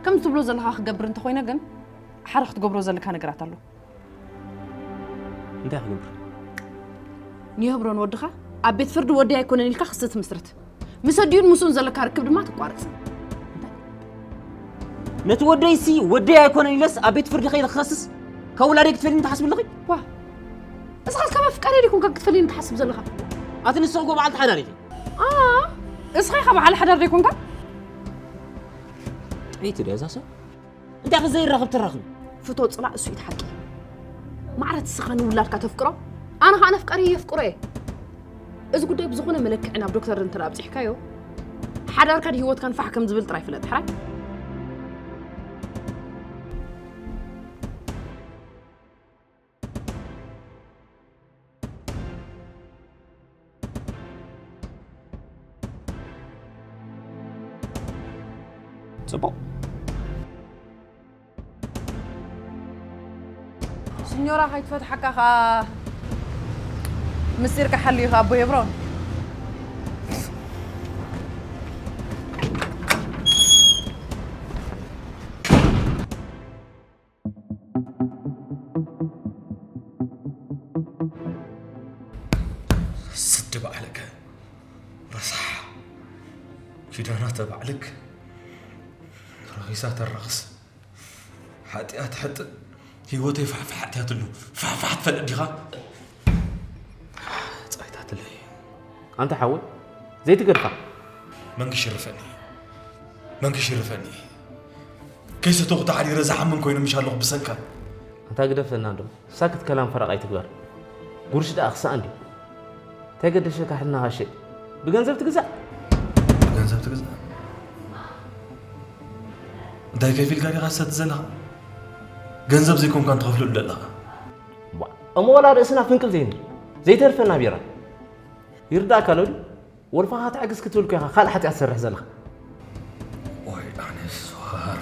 ከም ትብሎ ዘለኻ ክገብር እንተኾይነ ግን ሓደ ክትገብሮ ዘለካ ነገራት ኣሎ። እንታይ ክገብር? ንየብሮን ወድኻ ኣብ ቤት ፍርዲ ወዲ ኣይኮነን ኢልካ ክሲ ትምስርት። ምስ ኣዲኡን ምስኡን ዘለካ ርክብ ድማ ትቋርጽ። ነቲ ወደይሲ ወደይ ኣይኮነን ኢለስ ኣብ ቤት ፍርዲ ከይደ ክኸስስ ካብ ውላደይ ክትፈልኒ ትሓስብ ኣለኺ? ዋ፣ እስኻ ካብ ኣፍቃሪ ዲኹም ካብ ክትፈልኒ ትሓስብ ዘለኻ? ኣቲ ንስኺ እኮ በዓልቲ ሓዳር ኢኺ። ኣ፣ እስኻ ኢኻ በዓል ሓዳር ደይኮንካ? ጥዒቲ ድያ እዛ ሰብ? እንታይ ከ ዘይራኸብ ተራኽብ? ፍቶ ጽላእ እሱ እዩ እቲ ሓቂ። ማዕረት እስኻ ንውላድካ ተፍቅሮ፣ ኣነ ኸኣ ነፍቀሪ የፍቅሮ እየ። እዚ ጉዳይ ብዝኾነ መለክዒ ናብ ዶክተር እንተ ኣብጺሕካዮ፣ ሓዳርካን ህይወትካን ፋሕ ከም ዝብል ጥራይ ፍለጥ። ሕራይ? ጽቡቕ። ሲኞራ ከይትፈትሓካ ከኣ ምስጢርካ ሓልዩ ከኣ ኣቦ ሄብሮን። ስዲ ባዕልከ ረሳሕ ኪዳና ተባዕልክ ረኺሳ ተራኽስ ሓጢኣት ሕጥእ ህይወተይ ፋሕፋሕ ኣትያትሉ ፋሕፋሕ ትፈልጥ ዲኻ? ኣንታ ሓወይ ዘይትገድፋ። መን ክሽርፈኒ? መን ክሽርፈኒ? ከይሰተኹ ተሓዲረ ዝሓምም ኮይነ ምሽ ኣለኹ ብሰንካ። ኣንታ ግደፈና እንዶ ሳክት ከላም ፈረቕ ኣይትግበር። ጉርሽ ደኣ ክሳእ እንዲ እንታይ ገደሸካ ሕልና ጋሸ? ብገንዘብ ትግዛእ? ብገንዘብ ትግዛእ? እንታይ ከፊልካ ዲኻ ትሰቲ ዘለኻ? ገንዘብ ዘይኮንካ ትኸፍለሉ ዘለኻ። እሞ ዋላ ርእስና ፍንቅል ዘይንብል ዘይተርፈና ቢራ ይርዳእካ ኣሎ ድዩ? ወልፋኻ ትዕግስ ክትብል እኮ ኢኻ ካልእ ሓጢኣት ትሰርሕ ዘለኻ። ወይ ኣነ ስዋር።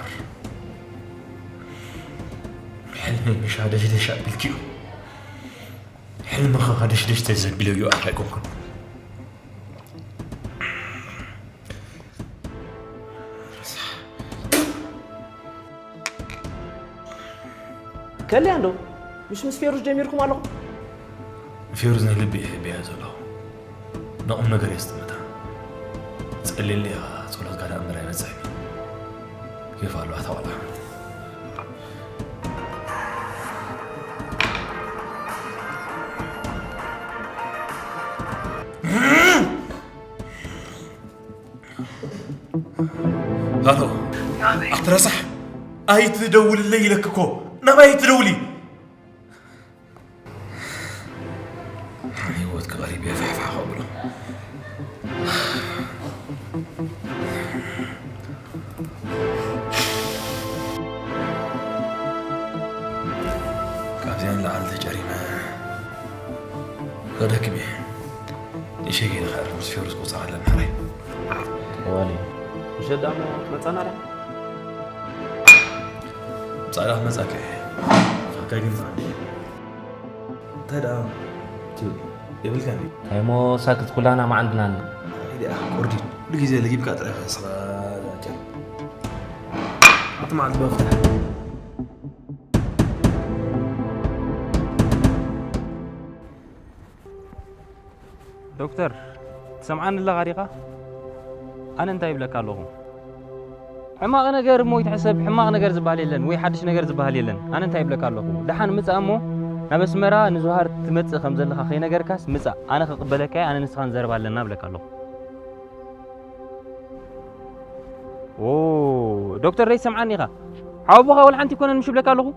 ሕልመይ ምሽ ሃደሽደሽ ኣቢልክዮ። ሕልምኻ ሃደሽደሽ ተዘቢለዮ ኣፍ ኣይኮንኩን። ከልያ እንዶ ምሽ ምስ ፌሩዝ ጀሚርኩም ኣለኹም? ፌሩዝ ናይ ልቢ እየ ሕበያ ዘለኹ። ንቑም ነገር የስጥምታ። ጸልየለይ ኢኻ፣ ጸሎትካ ደኣ እምበር ኣይበጽሕን እዩ። ኬፍ ኣለዋ እታ ቆልዓ። ሃሎ፣ ኣቲ ረሳሕ፣ ኣይትደውልለይ ኢለኪ እኮ። ናባይ ኣይትደውሊ። ህይወት ክቐሪብ እየ ፋሕፋሕ ከብሎ። ካብዚኣ ንላዕሊ ተጨሪመ ከደክም እየ። ንእሸይ ገይረ ከዕርፍ ምስ ፌሩዝ ክውፃእ ከለና ሕራይ። ዋሊ፣ ምሸት ደኣ እሞ ትመጻና ድያ? ምጻእ ደኣ ክመጻካ እየ። ፋካ ግን ፋኒ። እንታይ ደኣ ትብል? የብልካን ድዩ? እንታይ እሞ ሳክት ኩላና መዓንድናና። እንታይ ደኣ ቁርዲ። ኩሉ ግዜ ለጊብካ ጥራይ ከስኻ ዛጨር። ኣቲ መዓልቲ መፍትሕ። ዶክተር፣ ትሰምዓኒ ኣለኻ ዲኻ? ኣነ እንታይ ይብለካ ኣለኹ? ሕማቕ ነገር እሞ ይትሕሰብ፣ ሕማቕ ነገር ዝበሃል የለን፣ ወይ ሓድሽ ነገር ዝበሃል የለን። ኣነ እንታይ ይብለካ ኣለኹ? ደሓን ምጻእ እሞ ናብ ኣስመራ ንዙሃር ትመጽእ ከም ዘለኻ ከይነገርካስ ምጻእ። ኣነ ክቕበለካ እየ፣ ኣነ ንስኻን ዘረባ ኣለና እብለካ ኣለኹ። ኦ፣ ዶክተር ደይትሰምዓኒ ኢኻ? ሓወቦኻ ወላ ሓንቲ ኣይኮነን ምሽ እብለካ ኣለኹ?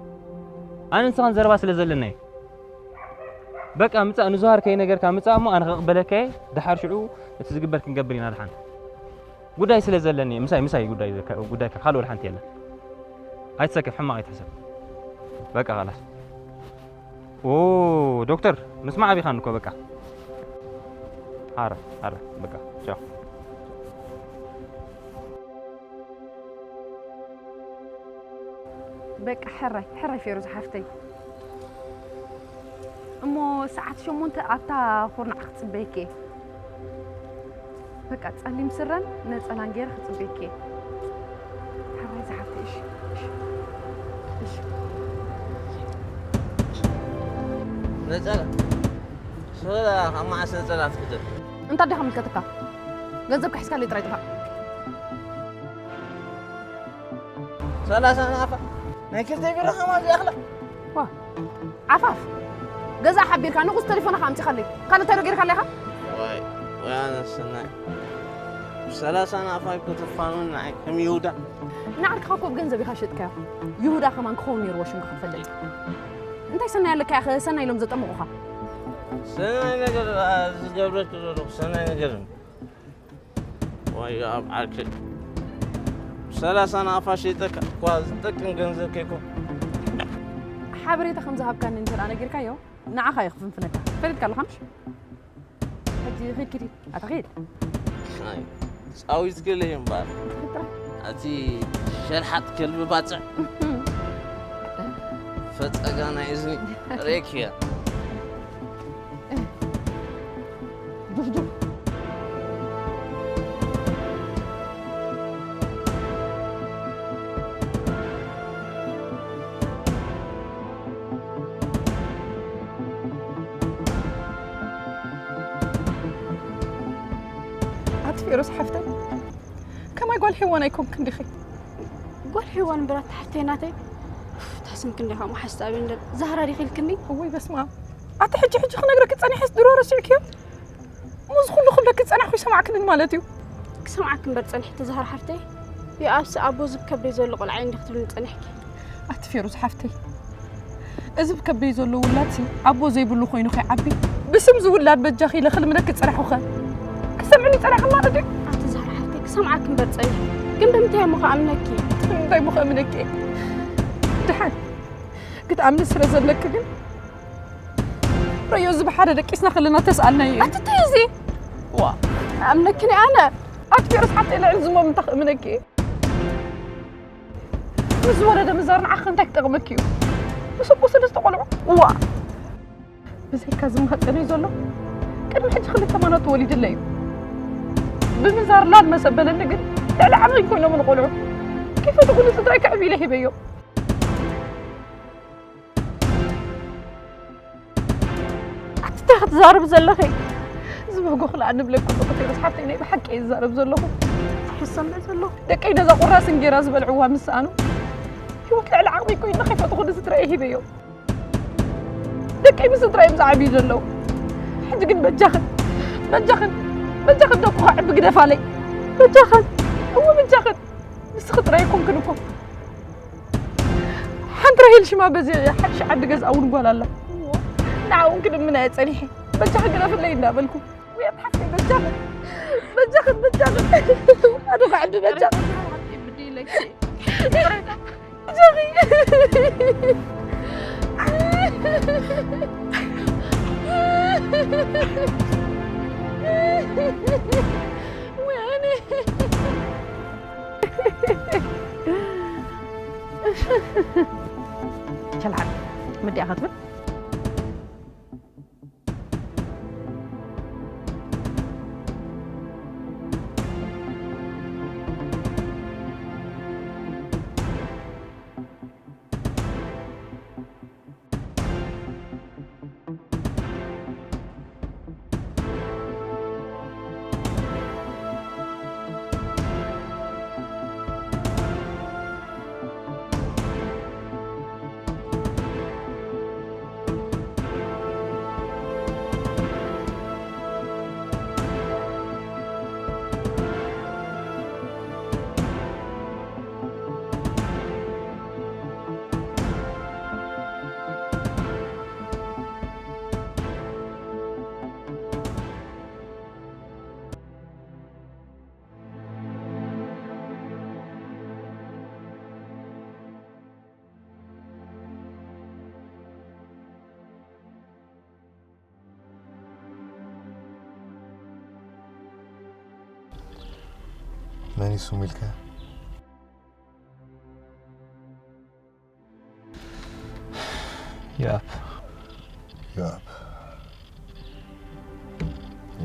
ኣነ ንስኻን ዘረባ ስለ ዘለና እየ። በቃ ምጻእ፣ ንዙሃር ከይነገርካ ምጻእ እሞ ኣነ ክቕበለካ እየ። ደሓር ሽዑ እቲ ዝግበር ክንገብር ኢና ደሓን። ጉዳይ ስለ ዘለኒ እየ። ምሳይ፣ ምሳይ ጉዳይ ዘካ-፣ ጉዳይካ ካልእ ወላ ሓንቲ የለን። ኣይትሰከፍ፣ ሕማቕ ኣይትሕሰብ። በቃ ኸላስ። ኦ፣ ዶክተር፣ ምስማዕ ኣቢኻኒ እኮ በቃ። ኣረ፣ ኣረ፣ በቃ፣ ቻው። በቃ ሕራይ፣ ሕራይ ፌሩዝ ሓፍተይ። እሞ ሰዓት ሸሞንተ ኣብታ ኩርናዕ ክጽበየኪ እየ። በቃ ጸሊም ስረን ነጸላን ገይረ ክጽበየኪ እየ። ሕራይ ዝሓፍተይ፣ እሺ፣ እሺ፣ እሺ። ነጸላ? ስለ ካብ መዓስ ነጸላ ትክደን? እንታይ ዲኻ ምልከተካ? ገንዘብካ ሒዝካለይ ጥራይ ጥፋእ። ሰላሳ ናፋ ናይ ክልተ ቢራ ከማን ዝኣኽላ። ዋ፣ ዓፋፍ። ገዛ ሓቢርካ ንቑስ ተሌፎንኻ ኣምጺኻለይ። ካልእ እንታይ ዶ ጌርካለይ ኢኻ? ዋይ፣ ዋይ፣ ኣነ ሰናይ። ሰላሳ ናፋ እኮ ተፋኑን ንዓይ ከም ይሁዳ። ንዓርክኻ እኮ ብገንዘብ ኢኻ ሸጥካዮ። ይሁዳ ከማን ክኸውን ነይርዎ ሽምካ ክትፈልጥ። እንታይ ሰናይ ኣለካ ኢኻ? ሰናይ ኢሎም ዘጠመቑኻ። ሰናይ ነገር፣ ኣ፣ ዝገብረኪ ዘለኹ ሰናይ ነገር እዩ። ዋይ ኣብ ዓርኪ። ሰላሳ ናፋ ሸይጠካ እኳ ዝጠቅም ገንዘብ ከይኮን። ሓበሬታ ከም ዝሃብካኒ እንተ ደኣ ነጊርካዮ፣ ንዓኻ እዩ ክፍንፍነካ። ፈሊጥካ ኣለኻ ምሽ? ሕጂ ኺድ ኪዲ፣ ኣታ ኺድ። ኣይ፣ ጻዊት ክልይ እምበር። ትፍጥራ። ኣቲ ሸልሓጥ ከልቢ ባጽዕ። ፈጸጋ ናይ እዝኒ ሬክያ። ዱፍ ዱፍ። ኣቲ ፌሮስ ሓፍተይ፣ ከማይ ጓል ሄዋን ኣይኮንክን ዲኺ? ጓል ሄዋን እምበር ኣቲ ሓፍተይ ናተይ። ኡፍ፣ እታ ስምኪ እንዲያ ከምኡ ሓሳብ እንደ ዛህራ ዲኺ ኢልክኒ? እወይ በስመ ኣብ። ኣቲ ሕጂ ሕጂ ክነግረኪ ጸኒሐስ ድሮ ረሲዕክዮ? እሞ እዚ ኩሉ ክብለኪ ዝጸናሕኩ ይሰማዕክንን ማለት እዩ። ክሰምዓክ እምበር ጸኒሐ ተዛህር ሓፍተይ። ይኣብስ ኣቦ ዝብ ከብደይ ዘሎ ቆልዓ እንዲ ክትብልኒ ጸኒሕኪ። ኣቲ ፌሩዝ ሓፍተይ፣ እዚ ብከብደይ ዘሎ ውላድሲ ኣቦ ዘይብሉ ኮይኑ ከይዓቢ ብስም ዝውላድ በጃኺ ኢለ ክልምነኪ ዝጸናሕኩኸ ክሰምዕኒ ይጸናሕክን ማለት እዩ። ኣቲ ዛህር ሓፍተይ ክሰምዓክ እምበር ጸኒሐ። ግን ብምንታይ እሞ ክኣምነኪ? እንታይ እሞ ክኣምነኪ? ድሓን ክትኣምኒ ስለ ዘለኪ ግን ረዮ እዚ ብሓደ ደቂስና ከለና ተስኣልናዮ እዩ። ኣቲ እንታይ እዚ? ዋ ኣምነኪ ኣነ ኣቲ ፌሩዝ ሓፍተይ ልዕሊ ዝሞም እንታይ ክእምነኪ እየ? ምስ ዝወለደ ምዛር ንዓኺ እንታይ ክጠቕመኪ እዩ? ምስ ኣቦ ሰለስተ ቆልዑ? ዋ ብዘይካ ዝማህፀነይ ዘሎ ቅድሚ ሕጂ ክልተ ማናቱ ወሊድለይ እዩ። ብምዛር ላል መሰበለኒ ግን ልዕሊ ዓቕሊ ኮይኖም ንቆልዑ ከይፈተኹ ንስድራይ ከዕብዩ ኢለ ሂበዮም። ኣቲ እንታይ ክትዛረቢ ዘለኺ? ዝበጎ ክልኣ ንብለኪ ኣለኹ ፌሩዝ ሓፍተይ፣ ናይ ብሓቂ እየ ዝዛረብ ዘለኹ። ሕሰምዕ ዘለኹ ደቀይ ነዛ ቁራስ እንጌራ ዝበልዕዋ ምስ ሰኣኑ ህይወት ልዕሊ ዓቕሚ ኮይኑ ከይፈተኹ ንስድራይ ሂበዮም። ደቀይ ምስ ስድራይ እዮም ዝዓብዩ ዘለዉ። ሕጂ ግን በጃኽን በጃኽን በጃኽን ደቁ ከዕቢ ግደፋለይ። በጃኽን እዎ በጃኽን ንስኺ ጥራይ ኣይኮንክን እኮ ሓንቲ ራሄል ሽማ በዚ ሓድሽ ዓዲ ገዝኣ እውን ጓል ኣላ። ንዓ እውን ክልምና እየ ጸኒሐ። በጃኺ ግደፍለይ እንዳበልኩ ውያት ሓፍተይ በጃኺ በጃኺ በጃኺ ኣዶ ከዕዲ በጃኺ በጃኺ ወያኔ ሸልዓል ምድያ ክትብል መን እዩ ስሙ ኢልካ? ዮኣብ። ዮኣብ።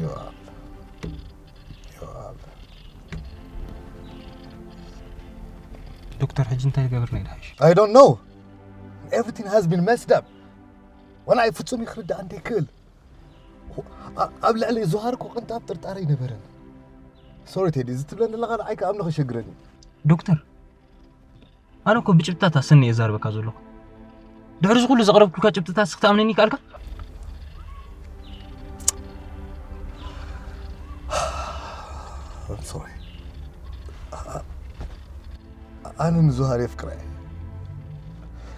ዮኣብ። ዮኣብ። ዶክተር፣ ሕጂ እንታይ ዝገብር ናይ ድሓይሽ? I don't know. Everything has been messed up. ወላ ፍጹም ክርዳእ እንተይክእል ኣብ ልዕሊ ዙሃር እኮ ቅንጣብ ጥርጣረ ኣይነበረን። ሶሪ ቴዲ፣ እዚ ትብለኒ ዘለኻ ንዓይ ከኣምኖ ከሸግረኒ። ዶክተር፣ ኣነ እኮ ብጭብጥታት ኣሰኒ እየ ዛርበካ ዘለኹ። ድሕሪ እዚ ኩሉ ዘቕረብኩልካ ጭብጥታት ክትኣምነኒ ይከኣልካ? I'm sorry. ኣነ ንዙሃር የፍቅራ እየ።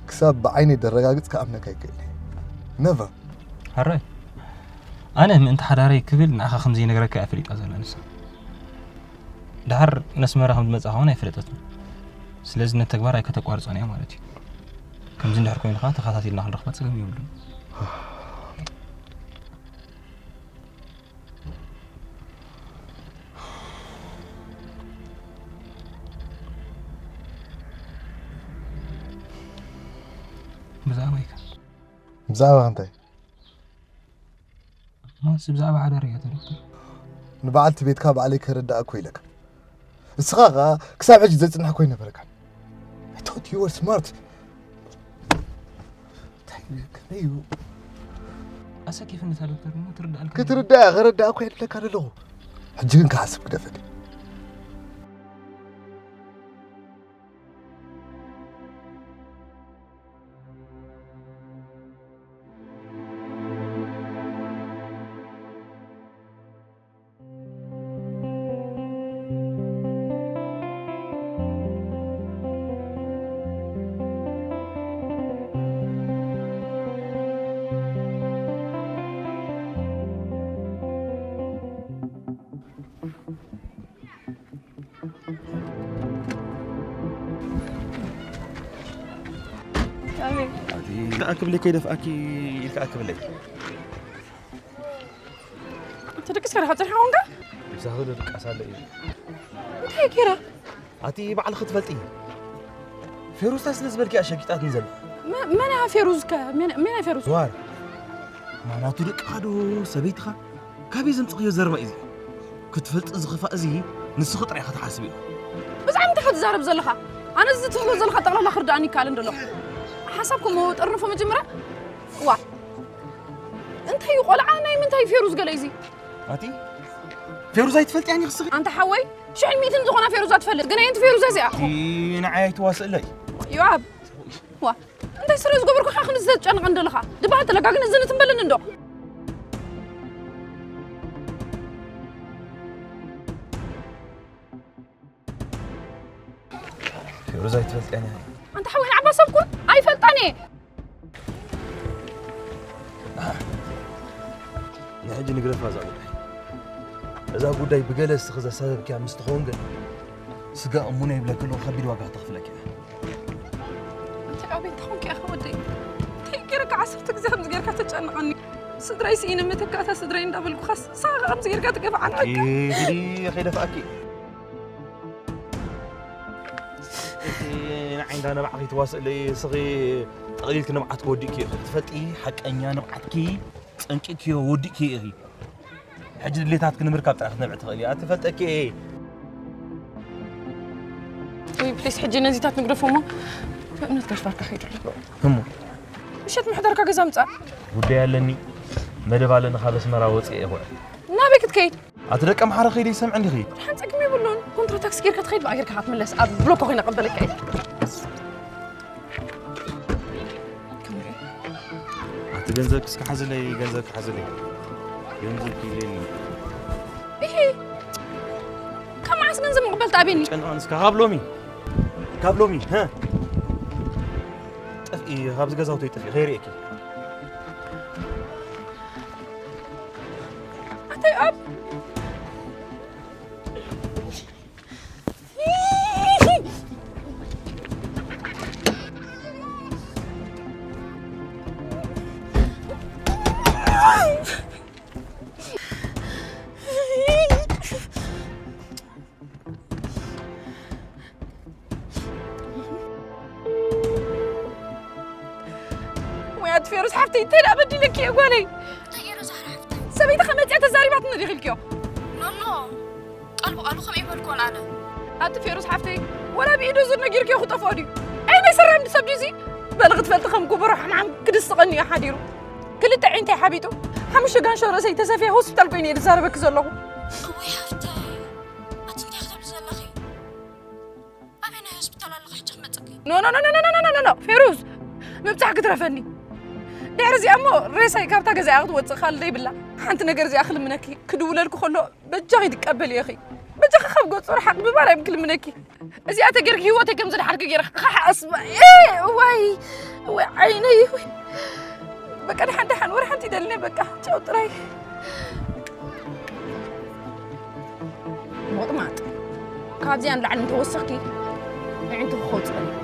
ክሳብ ብዓይነይ ደረጋግጽ ክኣምነካ ይክእል እየ። ነቨር። ሕራይ፣ ኣነ ምእንቲ ሓዳረይ ክብል ንዓኻ ከም ዘይነግረካ እያ ፈሊጣ ዘላ ንሳ። ድሓር ነስመራ ከም ዝመጻኻ እውን ኣይፈለጠትን። ስለዚ ነቲ ተግባር ኣይከተቋርጾን እያ ማለት እዩ። ከምዚ እንድሕር ኮይኑ ከኣ ተኸታቲልና ክንረኽባ ጸገም የብሉን። ብዛዕባይ ከ? ብዛዕባ እንታይ? ማስ ብዛዕባ ሓዳር እያ እታ ዶክተር። ንበዓልቲ ቤትካ ባዕለይ ከረዳእ እኮ ኢለካ። እስኻ ኸኣ ክሳብ ሕጂ ዘጽንሕ እኮ ኣይነበረካን። I thought you were smart. እንታይ እዩ? ከመይ እዩ? ኣሰኪፍኒ እታ ዶክተር እሞ ትርዳእ ኣልካ ክትርዳእ ከረዳእ እኮ የድለካ ዘለኹ። ሕጂ ግን ክሓስብ ግደፈኒ። ኣቲ ኣክብለይ ከይደፍኣኪ ኢልካ ኣክብለይ። እንተ ደቅስ ከረኻ ጽንሓ ኾንካ? ምሳኺ ደቃስ ኣለ እዩ። እንታይ ገይራ? ኣቲ ባዕልኺ ትፈልጢ። ፌሩዝ እንታይ ስለ ዝበልኪ እያ ሸጊጣትኒ ዘላ። መን እያ ፌሩዝ ከ? መን መን እያ ፌሩዝ? ዝዋር። ማናቱ ደቅኻ ዶ ሰበይትኻ? ካበይ ዘምጽኽዮ ዘረባ እዩ እዚ? ክትፈልጢ ዝኽፋእ እዚ ንስኺ ጥራይ ኢኻ ትሓስብዮ። ብዛዕባ እንታይ ኢኻ ትዛረብ ዘለኻ? ኣነ እዚ ትብሎ ዘለኻ ጠቕላላ ክርድኣኒ ይከኣልን ደሎ። ሓሳብኩም ጥርንፎ መጀመርያ። ዋ እንታይ እዩ ቆልዓ ናይ ምንታይ ፌሩዝ ገለ እዚ? ኣቲ ፌሩዝ ኣይትፈልጥያን ኢኺ ንስኺ? ኣንታ ሓወይ ሽሕን ሚእትን ዝኾና ፌሩዛ ትፈልጥ ግን ኣየንቲ ፌሩዛ እዚኣ? ኣቲ ንዓይ ኣይትዋስእለይ። ዮኣብ ዋ እንታይ ስረ ዝገበርኩ ኢኻ ክንዚ ዘጨንቐን ዘለኻ? ድበሃል ተለጋ ግን እዝኒ ትንበልን እንዶ። ፌሩዝ ኣይትፈልጥያን ኢኺ። ኣንታ ሓወይ ንዓባ ሰብ ኩን ኣይፈልጣን እየ። ንሕጂ ንግደፋ እዛ ጉዳይ። እዛ ጉዳይ ብገለ እስኺ ዘሳበብክያ ምስ ትኸውን ግን ስጋ እሙነ ይብለኪ ኣለኹ ከቢድ ዋጋ ክተኽፍለኪ እያ። እንታይ ኣበይ እንተኾንኪ ኢኻ ወደይ? እንታይ ገይረካ ዓሰርተ ግዜ ከምዚ ገይርካ ተጨንቐኒ? ስድራይ ስኢነ መተካእታ ስድራይ እንዳበልኩኻስ ንስኻ ከምዚ ገይርካ ትገፍዓኒ በቃ። ይዲ ከይደፍኣኪ እቲ ንዓይ እንዳ ነባዕኺ ትዋስእለይ እስኺ ጠቕሊልኪ ንብዓትኪ ወዲእኪ ኢኺ ክትፈልጢ ሓቀኛ ንብዓትኪ ጸንቂቅክዮ ወዲእክዮ ኢኺ። ሕጂ ድሌታትኪ ንምርካብ ጥራሕ ክትነብዒ ትኽእሊ ኢኺ። ኣቲ ፈልጠኪ እየ። ወይ ፕሊስ ሕጂ ነዚታት ንግደፎ እሞ ብእምነት ገድፋካ ከይዱ ኣሎ። እሞ ምሸት ምሕደርካ ገዛ ምጻእ። ጉዳይ ኣለኒ መደብ ኣለኒ ካብ ኣስመራ ወፂአ እየ ክውዕል። ናበይ ክትከይድ? ኣቲ ደቂ ኣምሓራ ከይደ ይሰምዐ እንዲኺ። ሓን ጸግሚ የብሉን። ኮንትራ ታክሲ ጌርካ ትኸይድ ብኣ ጌርካ ክትምለስ ኣብ ብሎኮ ኮይነ ቀበለካ እየ። ኣቲ ገንዘብ ክስካ ሓዝለይ ገንዘብ ክሓዝለይ ገንዘብ ክይለኒ ኢሂ ካብ መዓስ ገንዘብ ምቕበል ትኣብየኒ ጨንቕ ንስካ ካብ ሎሚ ካብ ሎሚ ሀ ጥፍኢ ካብዚ ገዛውተይ ጥፍኢ ከይርእየኪ ኣታይ ኣብ ወይ ኣቲ ፌሩስ ሓፍተይ እንታይ ደኣ በዲለኪ እየ ጓለይ እንታይ ገይረ ዛህራ ሓፍተይ ሰበይትኻ መፅያ ተዛሪባትኒ ዲኺ ኢልክዮ ኖኖ ቃል ብቓሉ ከምኡ ኣይበልኩን ኣነ። ኣቲ ፌሩዝ ሓፍተይ፣ ወላ ብኢዱ ዙር ነጊርክዮ ክጠፍኦ ድዩ? ዓይነይ ሰራም ድሰብ ድዩ እዚ? በሊ ክትፈልጢ ከም ጉበሮ ሓምሓም ክድስቐኒ እዩ ሓዲሩ። ክልተ ዒንተይ ሓቢጡ፣ ሓሙሽተ ጋንሾ ርእሰይ ተሰፍየ ሆስፒታል ኮይነ እየ ዝዛረበኪ ዘለኹ። እውይ ሓፍተይ፣ ኣቲ እንታይ ክትብሊ ዘለኺ? ኣበየናይ ሆስፒታል ኣለኺ ሕጂ ክመፀኪ? ኖ ኖ ኖ ኖ ኖ ኖ ኖ ኖ ፌሩዝ ምብፃሕ ክትረፈኒ። ድሕሪ እዚኣ እሞ ሬሳይ ካብታ ገዛኣ ክትወፅእ ካልእ ዘይብላ። ሓንቲ ነገር እዚኣ ክልምነኪ ክድውለልኩ ከሎ በጃኺ ትቀበልዮ ኢኺ። በጃኺ ካብ ገጹ ርሓቕ ብማርያም ክልምነኪ። እዚኣ ተገይርኪ ህይወተይ ከም ዝደሓርኪ ገይረ ክሓስባ። ኤ እዋይ እዋይ ዓይነይ እዋይ። በቃ ደሓን ደሓን ወረ ሓንቲ ይደልኒ በቃ ቻው ጥራይ። ሞጥማጥ ካብዚኣ ንላዕሊ እንተወሰኽኪ ኣዒንትኺ ክኸውፅእን እዩ።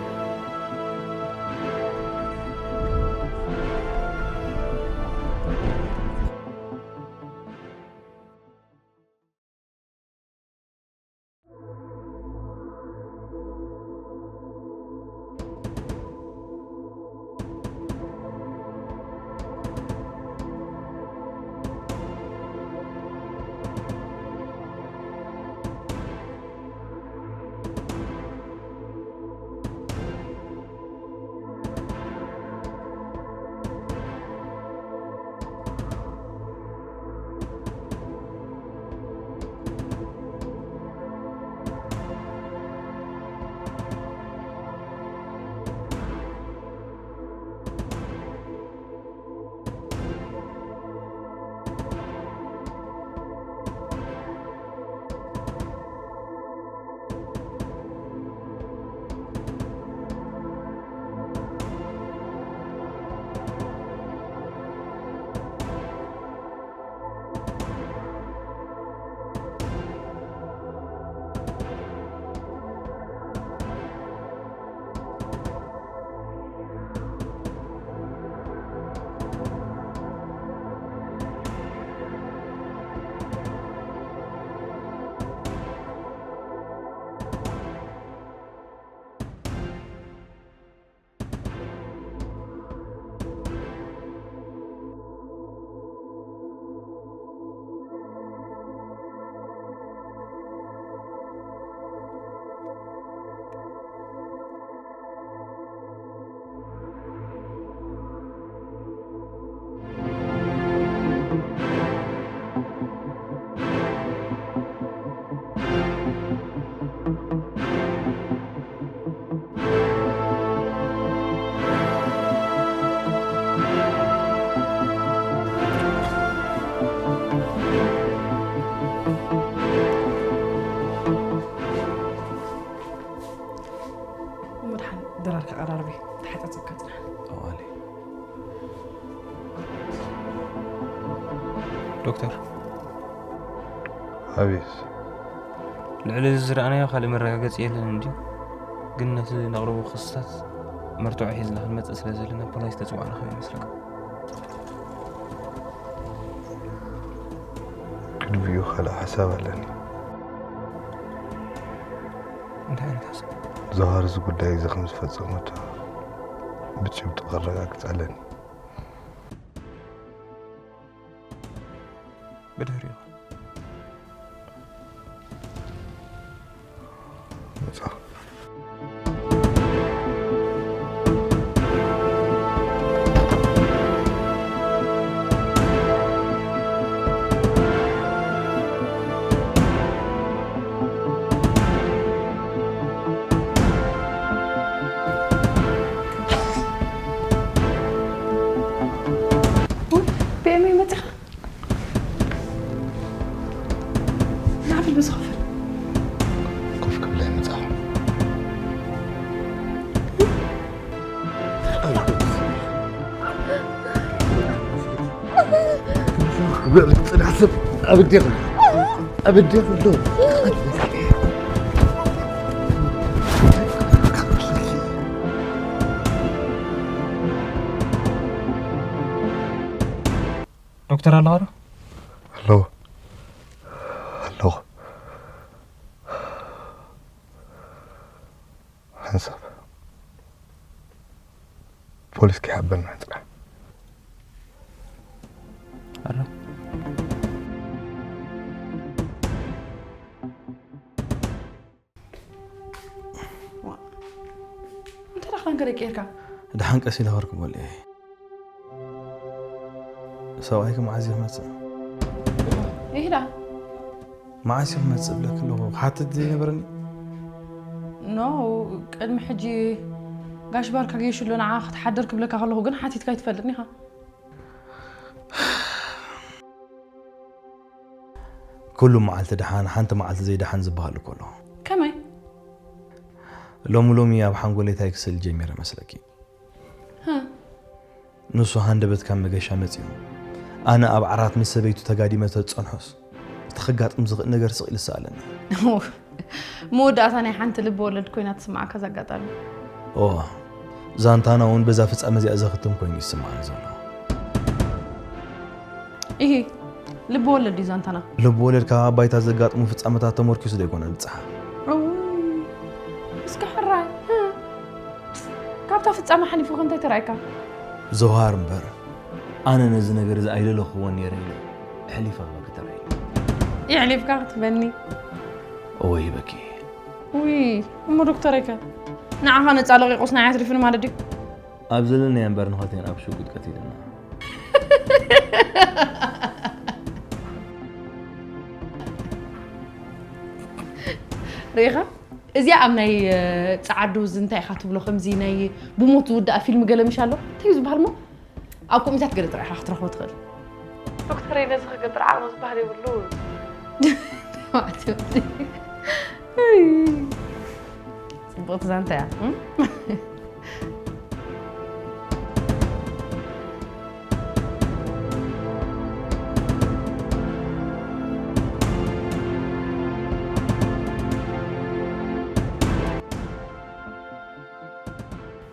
ድራር ከቐራርቢ ተሓጻጽብካ ጽናሕ። ኣዋሊ ዶክተር ኣቤት ልዕሊ እዚ ዝረኣናዮ ካልእ መረጋገፂ የለን እንድዩ፣ ግን ነቲ ነቕርቦ ክስታት መርትዖ ሒዝና ክንመፅእ ስለ ዘለና ፖሊስ ተፅዋዕና ከም ይመስለካ። ቅድሚኡ ካልእ ሓሳብ ኣለኒ። እንታይ ዓይነት ሓሳብ? ዞሃር እዚ ጉዳይ እዚ ከም ዝፈጸመቶ ብጭብጢ ከረጋግጽ ኣለኒ። ብድሕሪኡ መጻ ብኤመይ መፂኻ ናብል ብዝኸፍል ኮፍ ክብለ መፃኹ ጽናሕ ሰብ ኣብ እዴኹ ኣብ እዴኹ ኣሎ ዶክተር ኣለዋ ዶ? ኣለዎ ኣለዎ ሓንሳብ ፖሊስ ከይሓበና ንፅናሕ ኣረ እንታይ ደኣ ክዳንካ ደቂርካ ደሓን ቀስ ኢለ ክርክበሉ እየ ሰብኣይኪ መዓዝ እዩ ክመፅእ ይሄዳ መዓዝ እዩ ክመፅእ ብለኪ ኣለኹ ክሓትት ዘይነበረኒ ኖ ቅድሚ ሕጂ ጋሽ ባርካ ገይሹ ኣሎ ንዓ ክትሓደር ክብለካ ከለኹ ግን ሓቲትካ ኣይትፈልጥኒ ኢኻ ኩሉ መዓልቲ ደሓን ሓንቲ መዓልቲ ዘይደሓን ዝበሃል እኮ ኣሎ ከመይ ሎሚ ሎሚ ኣብ ሓንጎለይ እንታይ ክስእል ጀሚረ መስለኪ ንሱ ሃንደበት ካብ መገሻ መፂኡ ኣነ ኣብ ዓራት ምስ ሰበይቱ ተጋዲመ ተፀንሖስ እቲ ከጋጥም ዝኽእል ነገር ስቕ ኢሉ ዝሰኣለኒ መወዳእታ ናይ ሓንቲ ልቢ ወለድ ኮይና ትስማዓካ እዛ ኣጋጣሚ ኦ ዛንታና እውን በዛ ፍፃመ እዚኣ ዘኽትም ኮይኑ ይስማዓኒ ዘሎ ይሄ ልቢ ወለድ እዩ ዛንታና ልቢ ወለድ ካብ ኣባይታ ዘጋጥሙ ፍፃመታት ተመርኪሱ ዶ ይኮነ ዝፀሓፍ እስከ ሕራይ ካብታ ፍፃመ ሓሊፉ ከምታይ ተራእይካ ዘውሃር እምበር ኣነ ነዚ ነገር እዚ ኣይደለኽዎን ነይረ ኢለ ሕሊፈ ክበኪ ተራእዩ የሕሊፍካ ክትበኒ እወ ይበኪ ውይ እሞ ዶክተረይከ ንዓኻ ነፃ ለቂቁስ ናይ ኣትሪፍኒ ማለት ድዩ ኣብ ዘለናዮ እምበር ንኸልቴን ኣብ ሽጉጥ ቀቲልና ርኢኻ እዚኣ ኣብ ናይ ፀዓዱ እዚ እንታይ ኢኻ ትብሎ ከምዚ ናይ ብሞት ዝውዳእ ፊልም ገለ ምሽ ኣሎ እንታይ እዩ ዝበሃል ሞ ኣብ ኮሚታት ገለ ጥራሕ ኢኻ ክትረኽቦ ትኽእል ዶክተረይ ነዚ ክገብር ዓቕሚ ዝበሃል የብሉ ጽቡቕቲ ዛንታ እያ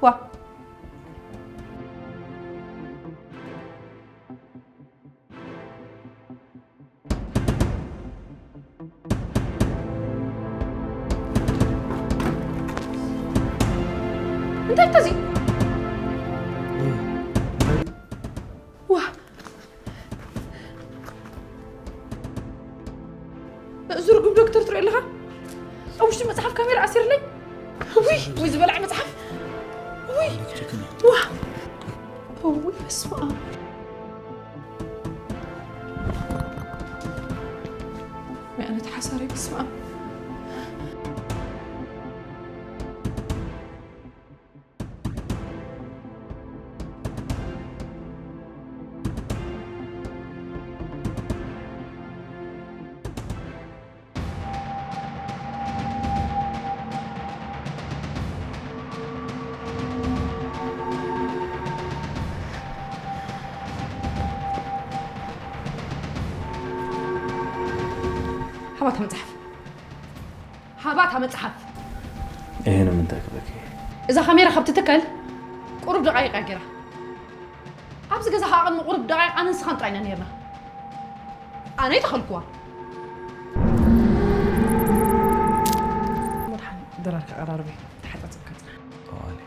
ዋ እንታይ ተዚ ዋ ዝርጉም ዶክተር ትርኢ ኣለኻ ኣብ ውሽጢ መፅሓፍ ካሜራ ኣሲርለይ ውይ ውይ ዝበልዐ መፅሓፍ ውይ ዋ ውይ በስመ ኣብ ወይ ኣነ ተሓሳሪ በስመ ኣብ ሃባታ መጽሓፍ። ሃባታ መጽሓፍ። እሄ ንምንታይ ክብለኪ? እዛ ካሜራ ካብ ትትከል ቁሩብ ደቃይቅ እያ ገይራ። ኣብዚ ገዛ ከዓ ቅድሚ ቁሩብ ደቃይቅ ኣነ ንስኻን ጥራይ ኢና ነይርና። ኣነ ኣይተኸልኩዋ። መድሓን ድራር ከቐራርበ ተሓጻጽብካ ጽናሕ። ጠዋሊ።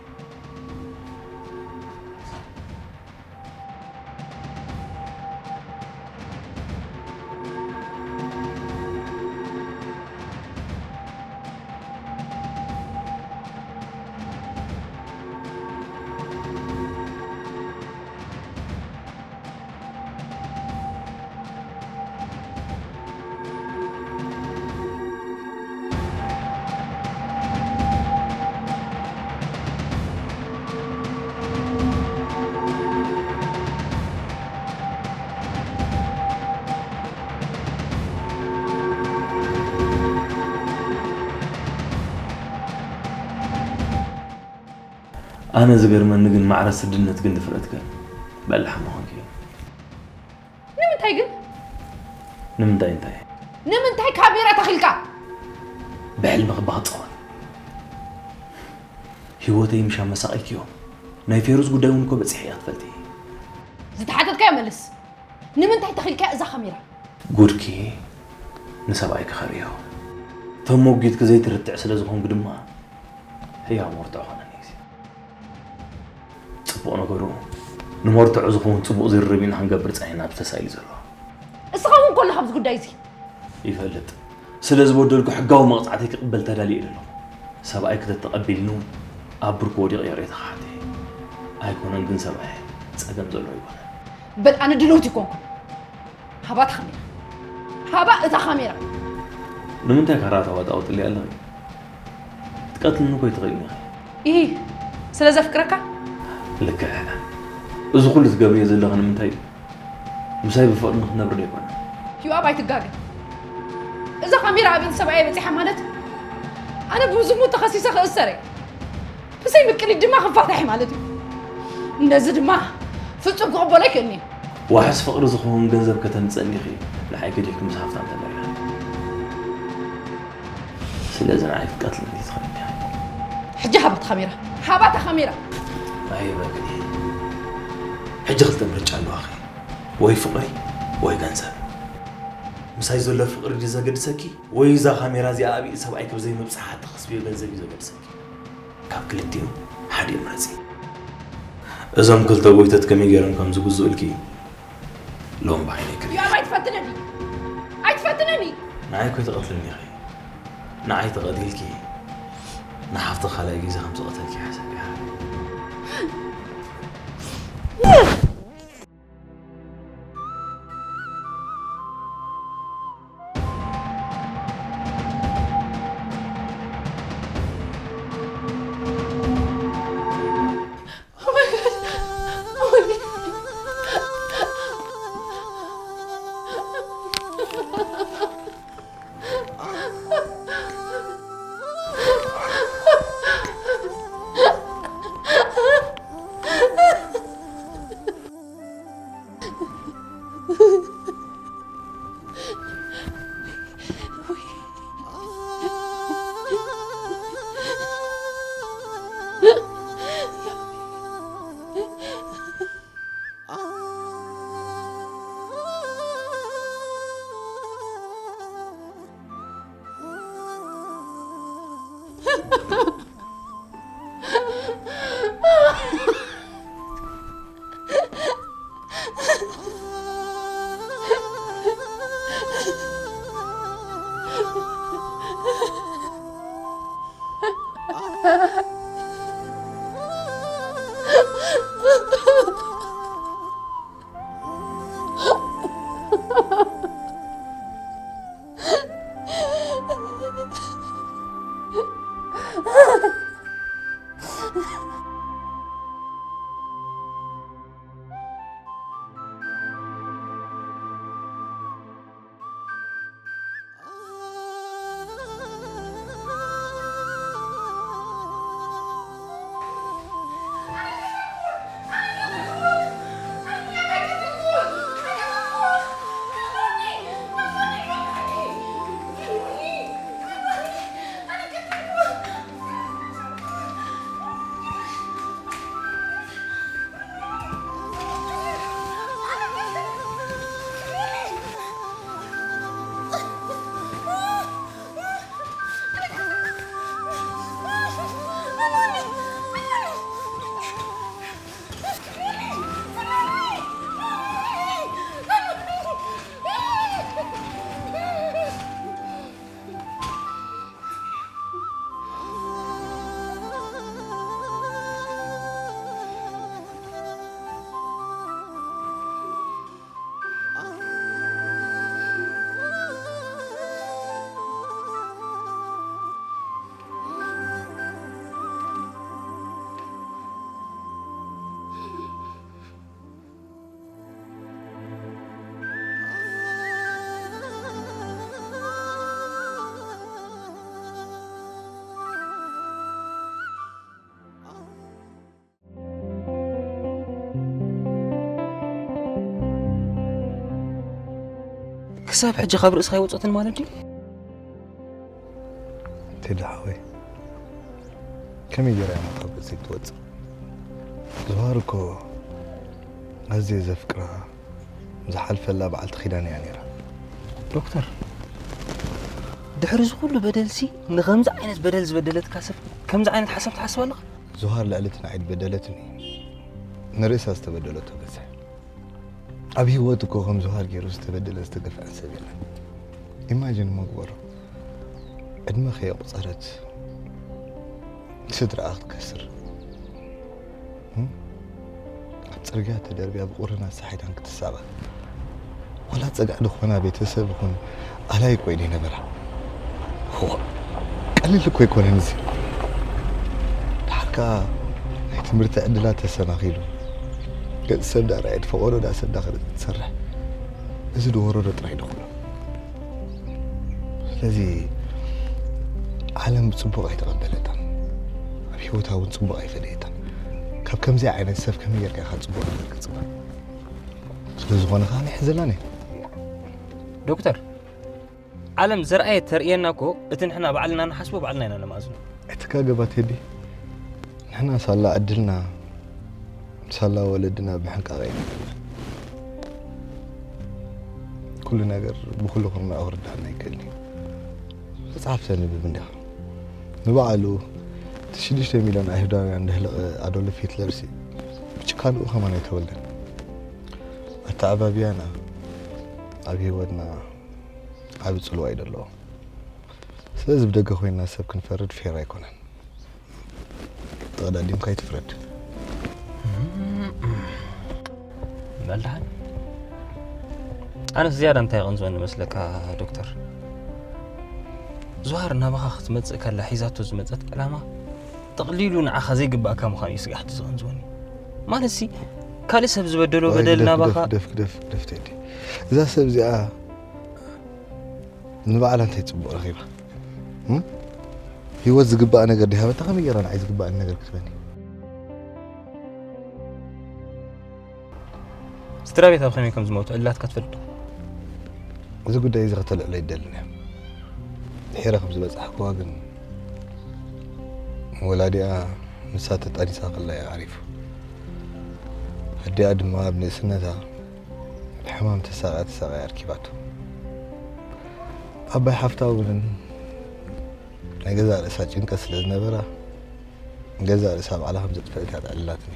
ኣነ ዝገርመኒ ግን ማዕረ ስድነት ግን ድፍረት ግን በላሕ ምዃንኪ እዩ። ንምንታይ ግን? ንምንታይ እንታይ? ንምንታይ ካሜራ ተኺልካ? ብሕልሚ ክባኽ ጸወት። ህይወተይ ምሻ መሳቒኪዮ። ናይ ፌሩዝ ጉዳይ እውን እኮ በጺሐ እያ ትፈልጢ። ዝተሓተትካዮ መልስ። ንምንታይ ተኺልካ እዛ ካሜራ? ጉድኪ ንሰብኣይኪ ከርእዮ። ተሞጊትኪ ዘይትርትዕ ስለ ዝኾንኪ ድማ ህያው መርትዖ ኾነኒ ግዜ። ጽቡቕ ነገሩ ንመርትዖ ዝኸውን ጽቡቕ ዝርርብ ኢና ክንገብር ጸኒሕና ኣብዚ ተሳኢሉ ዘሎ። እስኻ እውን ኮለኻ ኣብዚ ጉዳይ እዚ። ይፈልጥ። ስለ ዝበደልኩ ሕጋዊ መቕጻዕተይ ክቕበል ተዳልየ እየ ዘለኹ። ሰብኣይ ክተተቐቢልኒ እውን ኣብ ብርኩ ወዲቕ ይቕሬታ ክሓት እየ። ኣይኮነን ግን ሰብኣይ ጸገም ዘለዎ ኣይኮነን። በል ኣነ ድልውቲ ኣይኮንኩን። ሃባ እታ ካሜራ። ሃባ እታ ካሜራ። ንምንታይ ካራ ተዋጣውጥሊ ኣለኺ? ክትቀትልኒ እኮ ኣይትኽእልን ኢኺ። ኢሂ፣ ስለ ዘፍቅረካ? ልክዕ። እዚ ኩሉ ትገብርዮ ዘለኺ ንምንታይ እዩ? ምሳይ ብፍቕሪ ንኽትነብሪ ዶ ኣይኮነን? ዮኣብ ኣይትጋገ። እዛ ካሜራ ኣብ ኢድ ሰብኣየ በጺሓ ማለት ኣነ ብዝሙት ተኸሲሰ ክእሰር እየ። ብዘይ ምቅሊት ድማ ክፋታሕ ማለት እዩ። ነዚ ድማ ፍጹም ክቕበሎ ኣይክእልን እየ። ዋሕስ ፍቕሪ ዝኸውን ገንዘብ ከተምጽእ እንዲኺ፣ ንዓይ ገዲፍኪ ምስ ሃፍታም ተመሪኺ። ስለዚ ንዓይ ክትቀትልኒ ትኽእሊ ኢኺ። ሕጂ ሃባ እታ ካሜራ። ሃባ እታ ካሜራ። ኣይበልክን እየ። ሕጂ ክልተ ምርጫ ኣለዋኺ። ወይ ፍቕሪ ወይ ገንዘብ። ምሳይ ዘሎ ፍቕሪ ድዩ ዘገድሰኪ? ወይ እዛ ካሜራ እዚኣ ኣብ ኢድ ሰብኣይኪ ብዘይ ምብጽሓ እትኸስብዮ ገንዘብ እዩ ዘገድሰኪ? ካብ ክልቲኡ ሓደ ምረጺ። እዞም ክልተ ጎይቶት ከመይ ገይሮም ከም ዝግዝኡልኪ ሎም ብዓይነይ ክርኢ። ዮኣብ ኣይትፈትነኒ። ኣይትፈትነኒ። ንዓይ እኮ ኣይትቐትልኒ ኢኺ። ንዓይ ተቐቲልኪ ንሓፍቲ ካልኣይ ግዜ ከም ዝቐተልኪ ሓሰብኪ። ክሳብ ሕጂ ካብ ርእስኻ ኣይወፀትን ማለት ድዩ? ቴዲ ሓወይ፣ ከመይ ገይራ እያ ካብ ርእሰይ ትወፅእ? ዝዋር እኮ ኣዝየ ዘፍቅራ፣ ዝሓልፈላ በዓልቲ ኪዳን እያ ነይራ። ዶክተር፣ ድሕሪ እዚ ኩሉ በደልሲ ንኸምዚ ዓይነት በደል ዝበደለትካ ሰብ ከምዚ ዓይነት ሓሳብ ትሓስብ ኣለኻ? ዝዋር ልዕሊ እቲ ንዓይ ዝበደለትኒ ንርእሳ ዝተበደለቶ በዝሕ። ኣብ ህይወት እኮ ከም ዝዋር ገይሩ ዝተበደለ ዝተገፍዐን ሰብ የለን። ኢማጂን እሞ ግበሮ፣ ዕድመ ከየቑፀረት ስድራኣ ክትከስር፣ እም? ኣብ ፅርግያ ተደርብያ ብቑርን ኣሳሒታን ክትሳቐ፣ ወላ ፀግዒ ዝኾና ቤተሰብ ይኹን ኣላይ እኮ እዩ ነበራ። ሆ፣ ቀሊል እኮ ኣይኮነን እዚ። ድሓር ከኣ ናይ ትምህርቲ ዕድላት ተሰናኺሉ፣ ገጽ ሰብ ዳ ርኣየት፣ ፈቐዶ ዳ ሰብ ዳ ከደት ትሰርሕ፣ እዚ ዶ ወረዶ ጥራይ ዶ ኩሉ? ስለዚ ዓለም ብጽቡቕ ኣይተቐበለታን፣ ኣብ ህይወታ እውን ጽቡቕ ኣይፈለየታን። ካብ ከምዚ ዓይነት ሰብ ከመይ ጌርካ ኢኻ ጽቡቕ ነገር ክትጽበ? ስለ ዝኾነ ከኣ ንሕዘላን እየ። ዶክተር፣ ዓለም ዘርኣየት ተርእየና እኮ፣ እቲ ንሕና ባዕልና ንሓስቦ ባዕልና ኢና ነማእዝኖ። እቲ ካገባ ቴዲ፣ ንሕና ሳላ ዕድልና፣ ሳላ ወለድና ብምሕንቃቕ ኢና። ኩሉ ነገር ብኹሉ ኩርናዕ ክርዳእና ኣይክእልን እዩ። መጽሓፍ ተንብብ እንዲኻ። ንባዕሉ እቲ ሽዱሽተ ሚልዮን ኣይሁዳውያን ዘህለቐ ኣዶልፍ ሂትለርሲ ብጭካንኡ ከማን ኣይተወልደን። ኣተዓባብያና ኣብ ህይወትና ዓቢ ጽልዋ እዩ ዘለዎ። ስለዚ ብደገ ኮይና ሰብ ክንፈርድ ፌር ኣይኮነን። ተቐዳዲምካ ኣይትፍረድ። በል ደሓን። ኣነስ ዝያዳ እንታይ ይቐንዝወኒ መስለካ ዶክተር? ዙሃር ናባኻ ክትመጽእ ከላ ሒዛቶ ዝመጸት ዕላማ ጠቕሊሉ ንዓኻ ዘይግባእካ ምዃኑ እዩ ስጋሕቲ ዝቐንዝወኒ። ማለትሲ ካልእ ሰብ ዝበደሎ በደል ናባኻ ግደፍ ግደፍ ግደፍ ቴዲ። እዛ ሰብ እዚኣ ንባዕላ እንታይ ጽቡቕ ረኺባ? እም? ህይወት ዝግባእ ነገር ዲሃበታ ከመይ ገይራ ንዓይ ዝግባእኒ ነገር ክትበኒ? ስድራ ቤት ኣብ ከመይ ከም ዝሞቱ ዕላትካ ትፈልጥ ዶ? እዚ ጉዳይ እዚ ከተልዕሎ ይደልን እየ። ድሒረ ከም ዝበጻሕክዋ ግን ወላዲኣ ንሳ ተጣኒሳ ከላ እዩ ዓሪፉ። ኣዲኣ ድማ ኣብ ንእስነታ ብሕማም ተሳቕያ ተሳቕያ ኣርኪባቶ። ዓባይ ሓፍታ እውን ናይ ገዛእ ርእሳ ጭንቀት ስለ ዝነበራ ገዛእ ርእሳ ባዕላ ከም ዘጥፍአት እያ ተዕልላትኒ።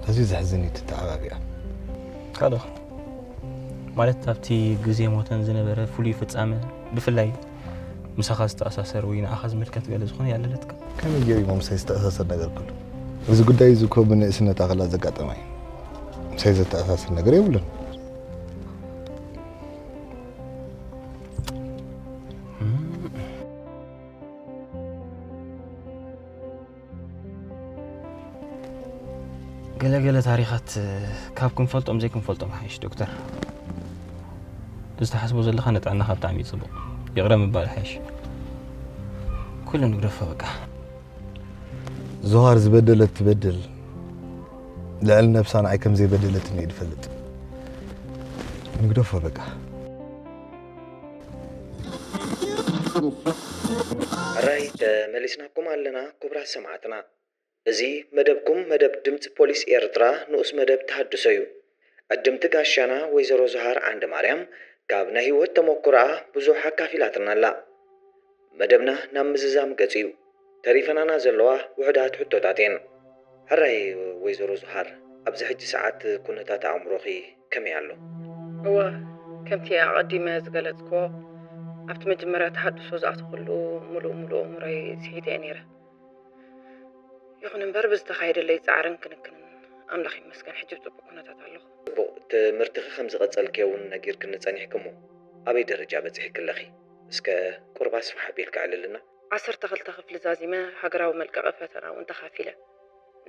ኣዝዩ ዘሕዝን እዩ እቲ ኣተዓባብያ። ካልእ ማለት ኣብቲ ግዜ ሞተን ዝነበረ ፍሉይ ፍጻመ ብፍላይ ምሳኻ ዝተኣሳሰር ወይ ንዓኻ ዝምልከት ገለ ዝኾነ ይኣለለትካ? ከመይ ገይሩ እሞ ምሳይ ዝተኣሳሰር ነገር ክህሉ? እዚ ጉዳይ እዚ እኮ ብንእስነታ ከላ ዘጋጠማ እዩ። ምሳይ ዘተኣሳስር ነገር የብሉን። ገለገለ ታሪኻት ካብ ክንፈልጦም ዘይክንፈልጦም ሓይሽ ዶክተር። እዚ ትሓስቦ ዘለኻ ንጥዕናኻ ብጣዕሚ እዩ ፅቡቕ። ይቕረ ምባል ሓይሽ። ኩሉ ንግደፎ በቃ። ዞሃር ዝበደለት ትበድል፣ ልዕሊ ነብሳ ንዓይ ከም ዘይበደለትኒ እዩ ዝፈልጥ። ንግደፎ በቃ። ሕራይ ተመሊስናኩም ኣለና ክቡራት ሰማዕትና። እዚ መደብኩም መደብ ድምፂ ፖሊስ ኤርትራ ንኡስ መደብ ተሃድሶ እዩ። ዕድምቲ ጋሻና ወይዘሮ ዙሃር ዓንደማርያም ካብ ናይ ህይወት ተመኩሮኣ ብዙሕ ኣካፊላትና ኣላ። መደብና ናብ ምዝዛም ገፁ እዩ። ተሪፈናና ዘለዋ ውሑዳት ሕቶታት እየን። ሕራይ ወይዘሮ ዙሃር፣ ኣብዚ ሕጂ ሰዓት ኩነታት ኣእምሮኺ ከመይ ኣሎ? እወ፣ ከምቲ ኣቐዲመ ዝገለጽክዎ፣ ኣብቲ መጀመርያ ተሃድሶ ዝኣተኹሉ ምሉእ ምሉእ ኣእምሮይ ስሒተ እየ ነይረ። ይኹን እምበር ብዝተኻየደለይ ጻዕርን ክንክንን ኣምላኽ ይመስገን ሕጂ ብጽቡቕ ኩነታት ኣለኹ። ጽቡቕ፣ ትምህርትኺ ከም ዝቐጸልክዮ እውን ነጊርክኒ ጸኒሕኪ እሞ ኣበይ ደረጃ በጺሕኪ ኣለኺ? እስከ ቁሩብ ኣስፍሕ ኣቢልኪ ኣዕልልና። ዓሰርተ ክልተ ክፍሊ ዛዚመ ሃገራዊ መልቀቒ ፈተና እውን ተኻፊለ።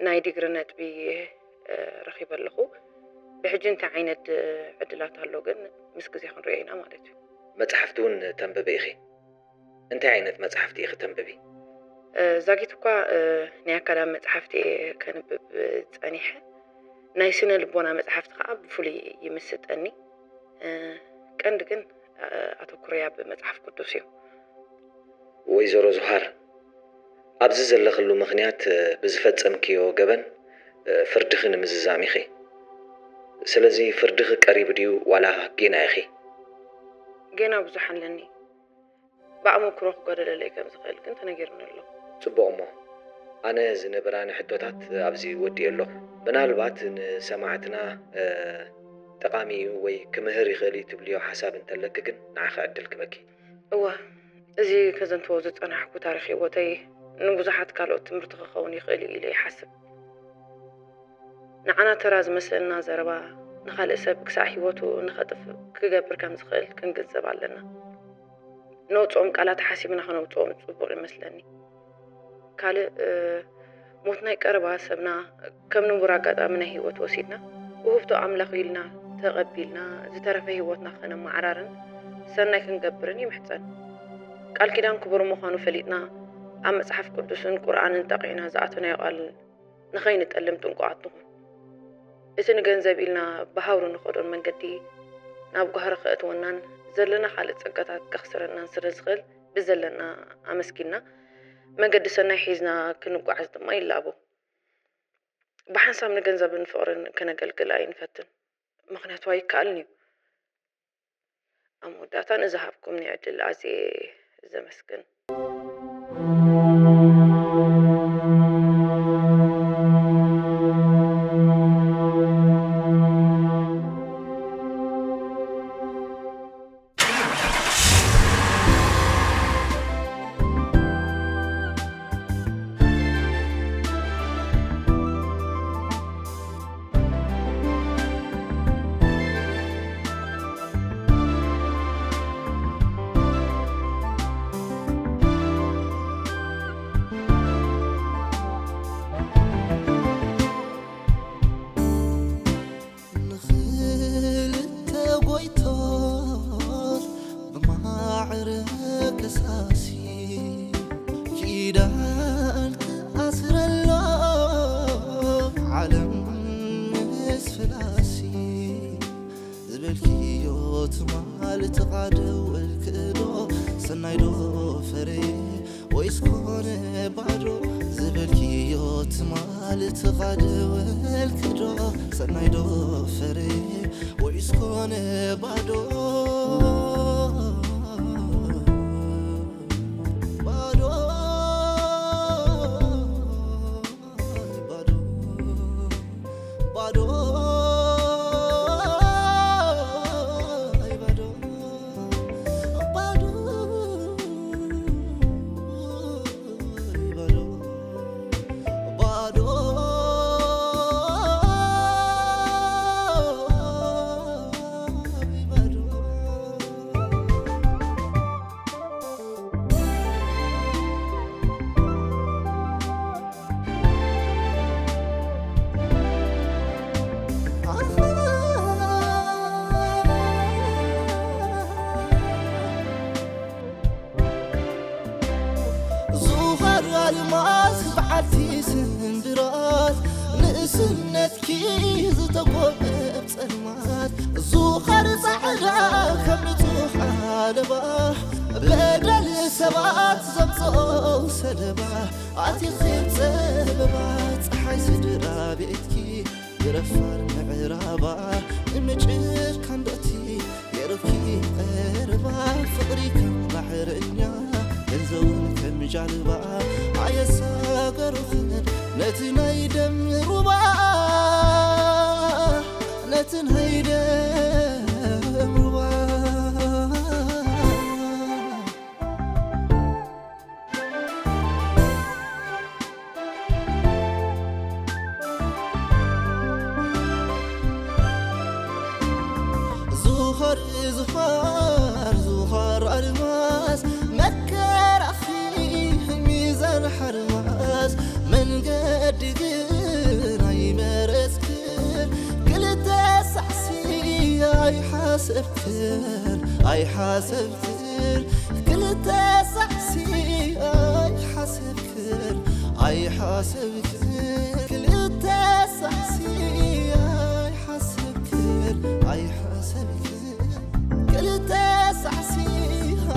ናይ ዲግሪ ነጥቢ ረኺበ ኣለኹ። ብሕጂ እንታይ ዓይነት ዕድላት ኣሎ ግን ምስ ግዜ ክንሪኦ ኢና ማለት እዩ። መጻሕፍቲ እውን ተንብቢ ኢኺ። እንታይ ዓይነት መጻሕፍቲ ኢኺ ተንብቢ? ዛጊት እኳ ናይ ኣካዳሚ መጻሕፍቲ እየ ከንብብ ጸኒሐ። ናይ ስነ ልቦና መጽሓፍቲ ከኣ ብፍሉይ ይምስጠኒ። እ፣ ቀንዲ ግን፣ እ፣ ኣተኩረይ ኣብ መጽሓፍ ቅዱስ እዩ። ወይዘሮ ዙሃር፣ ኣብዚ ዘለኽሉ ምኽንያት፣ እ፣ ብዝፈጸምክዮ ገበን፣ እ፣ ፍርድኺ ንምዝዛም ኢኺ። ስለዚ ፍርድኺ ቀሪቡ ድዩ ዋላ ጌና ኢኺ? ጌና ብዙሕ ኣለኒ። ብኣመክሮ ክጓደለለይ ከም ዝኽእል ግን ተነጊሩኒ ኣሎ። ጽቡቕ እሞ፣ ኣነ ዝነበራኒ ሕቶታት ኣብዚ ወዲኤ ኣለኹ። ምናልባት ንሰማዕትና፣ እ፣ ጠቓሚ እዩ ወይ ክምህር ይኽእል እዩ ትብልዮ ሓሳብ እንተለኪ ግን ንዓኺ ዕድል ክበኪ። እወ፣ እዚ ከዘንትዎ ዝጸናሕኩ ታሪኽ ህይወተይ ንብዙሓት ካልኦት ትምህርቲ ክኸውን ይኽእል እዩ ኢለ ይሓስብ። ንዓና ተራ ዝመስለና ዘረባ ንኻልእ ሰብ ክሳዕ ህይወቱ ንኸጥፍእ ክገብር ከም ዝኽእል ክንግንዘብ ኣለና። ነውጽኦም ቃላት ሓሲብና ክነውጽኦም ጽቡቕ ይመስለኒ። ካልእ፣ እ፣ ሞት ናይ ቀረባ ሰብና ከም ንቡር ኣጋጣሚ ናይ ህይወት ወሲድና፣ ውህብቶ ኣምላኽ ኢልና ተቐቢልና፣ ዝተረፈ ህይወትና ከነመዓራርን ሰናይ ክንገብርን ይምሕጸን። ቃል ኪዳን ክቡር ምዃኑ ፈሊጥና፣ ኣብ መጽሓፍ ቅዱስን ቁርኣንን ጠቒዕና ዝኣተናዮ ቃል ንኸይንጠልም ጥንቁቓት ንኹን። እቲ ንገንዘብ ኢልና ብሃውሪ ንኸዶን መንገዲ ናብ ጓህሪ ከእትወናን ዘለና ካልእ ጸጋታት ከኽስረናን ስለ ዝኽእል ብዘለና ኣመስጊንና መገዲ ሰናይ ሒዝና ክንጓዓዝ ድማ ይላቦ። ብሓንሳብ ንገንዘብን ፍቕርን ከነገልግል ኣይንፈትን፣ ምኽንያቱ ኣይከኣልን እዩ። ኣብ መወዳእታ ንዝሃብኩምኒ ዕድል ኣዝየ ዘመስግን። ንኽልተ ጎይቶት ብማዕረ ከሳሲ ኪዳን ክኣስረሎም ዓለም ምስ ፍላሲ ዝበልክዮ ትማል ተቓደወልክዶ ሰናይዶ ፈረየ ወይስ ኮነ ባዶ ዝበልክዮ ትማል ተቓደወልክዶ ሰናይዶ ፈረየ ወይስ ኮነ ባዶ ባዶ ባዶ ባዶ ባዶ ባዶ ባዶ ባዶ ዙኻር ኣልማዝ በዓልቲ ስንድራት ንእስነትኪ ዝተጎበብ ጸልማት ዙኻር ጻዕዳ ከም ንጹሕ ኣለባ በደል ሰባት ዘምጽኦ ሰለባ ኣቲኺ ጸበባ ጸሓይ ስድራ ቤትኪ ብረፋር ምዕራባ ንምጭር ካንዶቲ ገይሩኪ ቀረባ ፍቕሪ ከም ባሕረኛ ገንዘቡን ከም ጃልባ ኣየሳገሩኽን ነቲ ናይ ደም ሩባ ነቲ ናይ ደም ሩባ ዙኸር ዙኸር ዙኸር ኣልማዝ መከራኺ ሚዛን ሓርማዝ መንገዲ ግን ኣይመረጽክን ክልተ ሳዕሲ ኣይሓሰብክን ኣይሓሰብክን ክልተ ሳዕሲ ኣይሓሰብክን ኣይሓሰብክን ክልተ ሳዕሲ ክልተ ሳዕሲ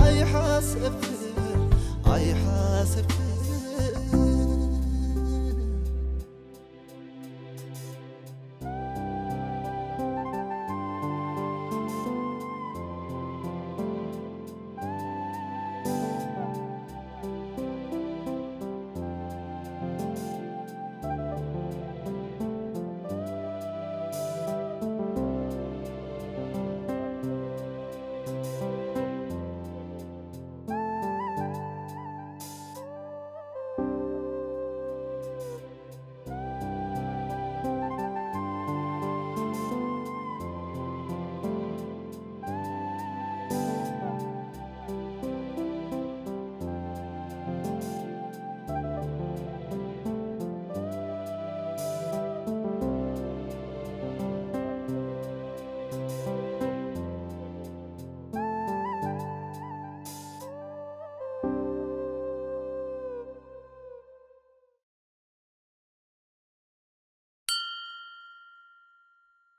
ኣይሓሰብክን ኣይሓሰብክን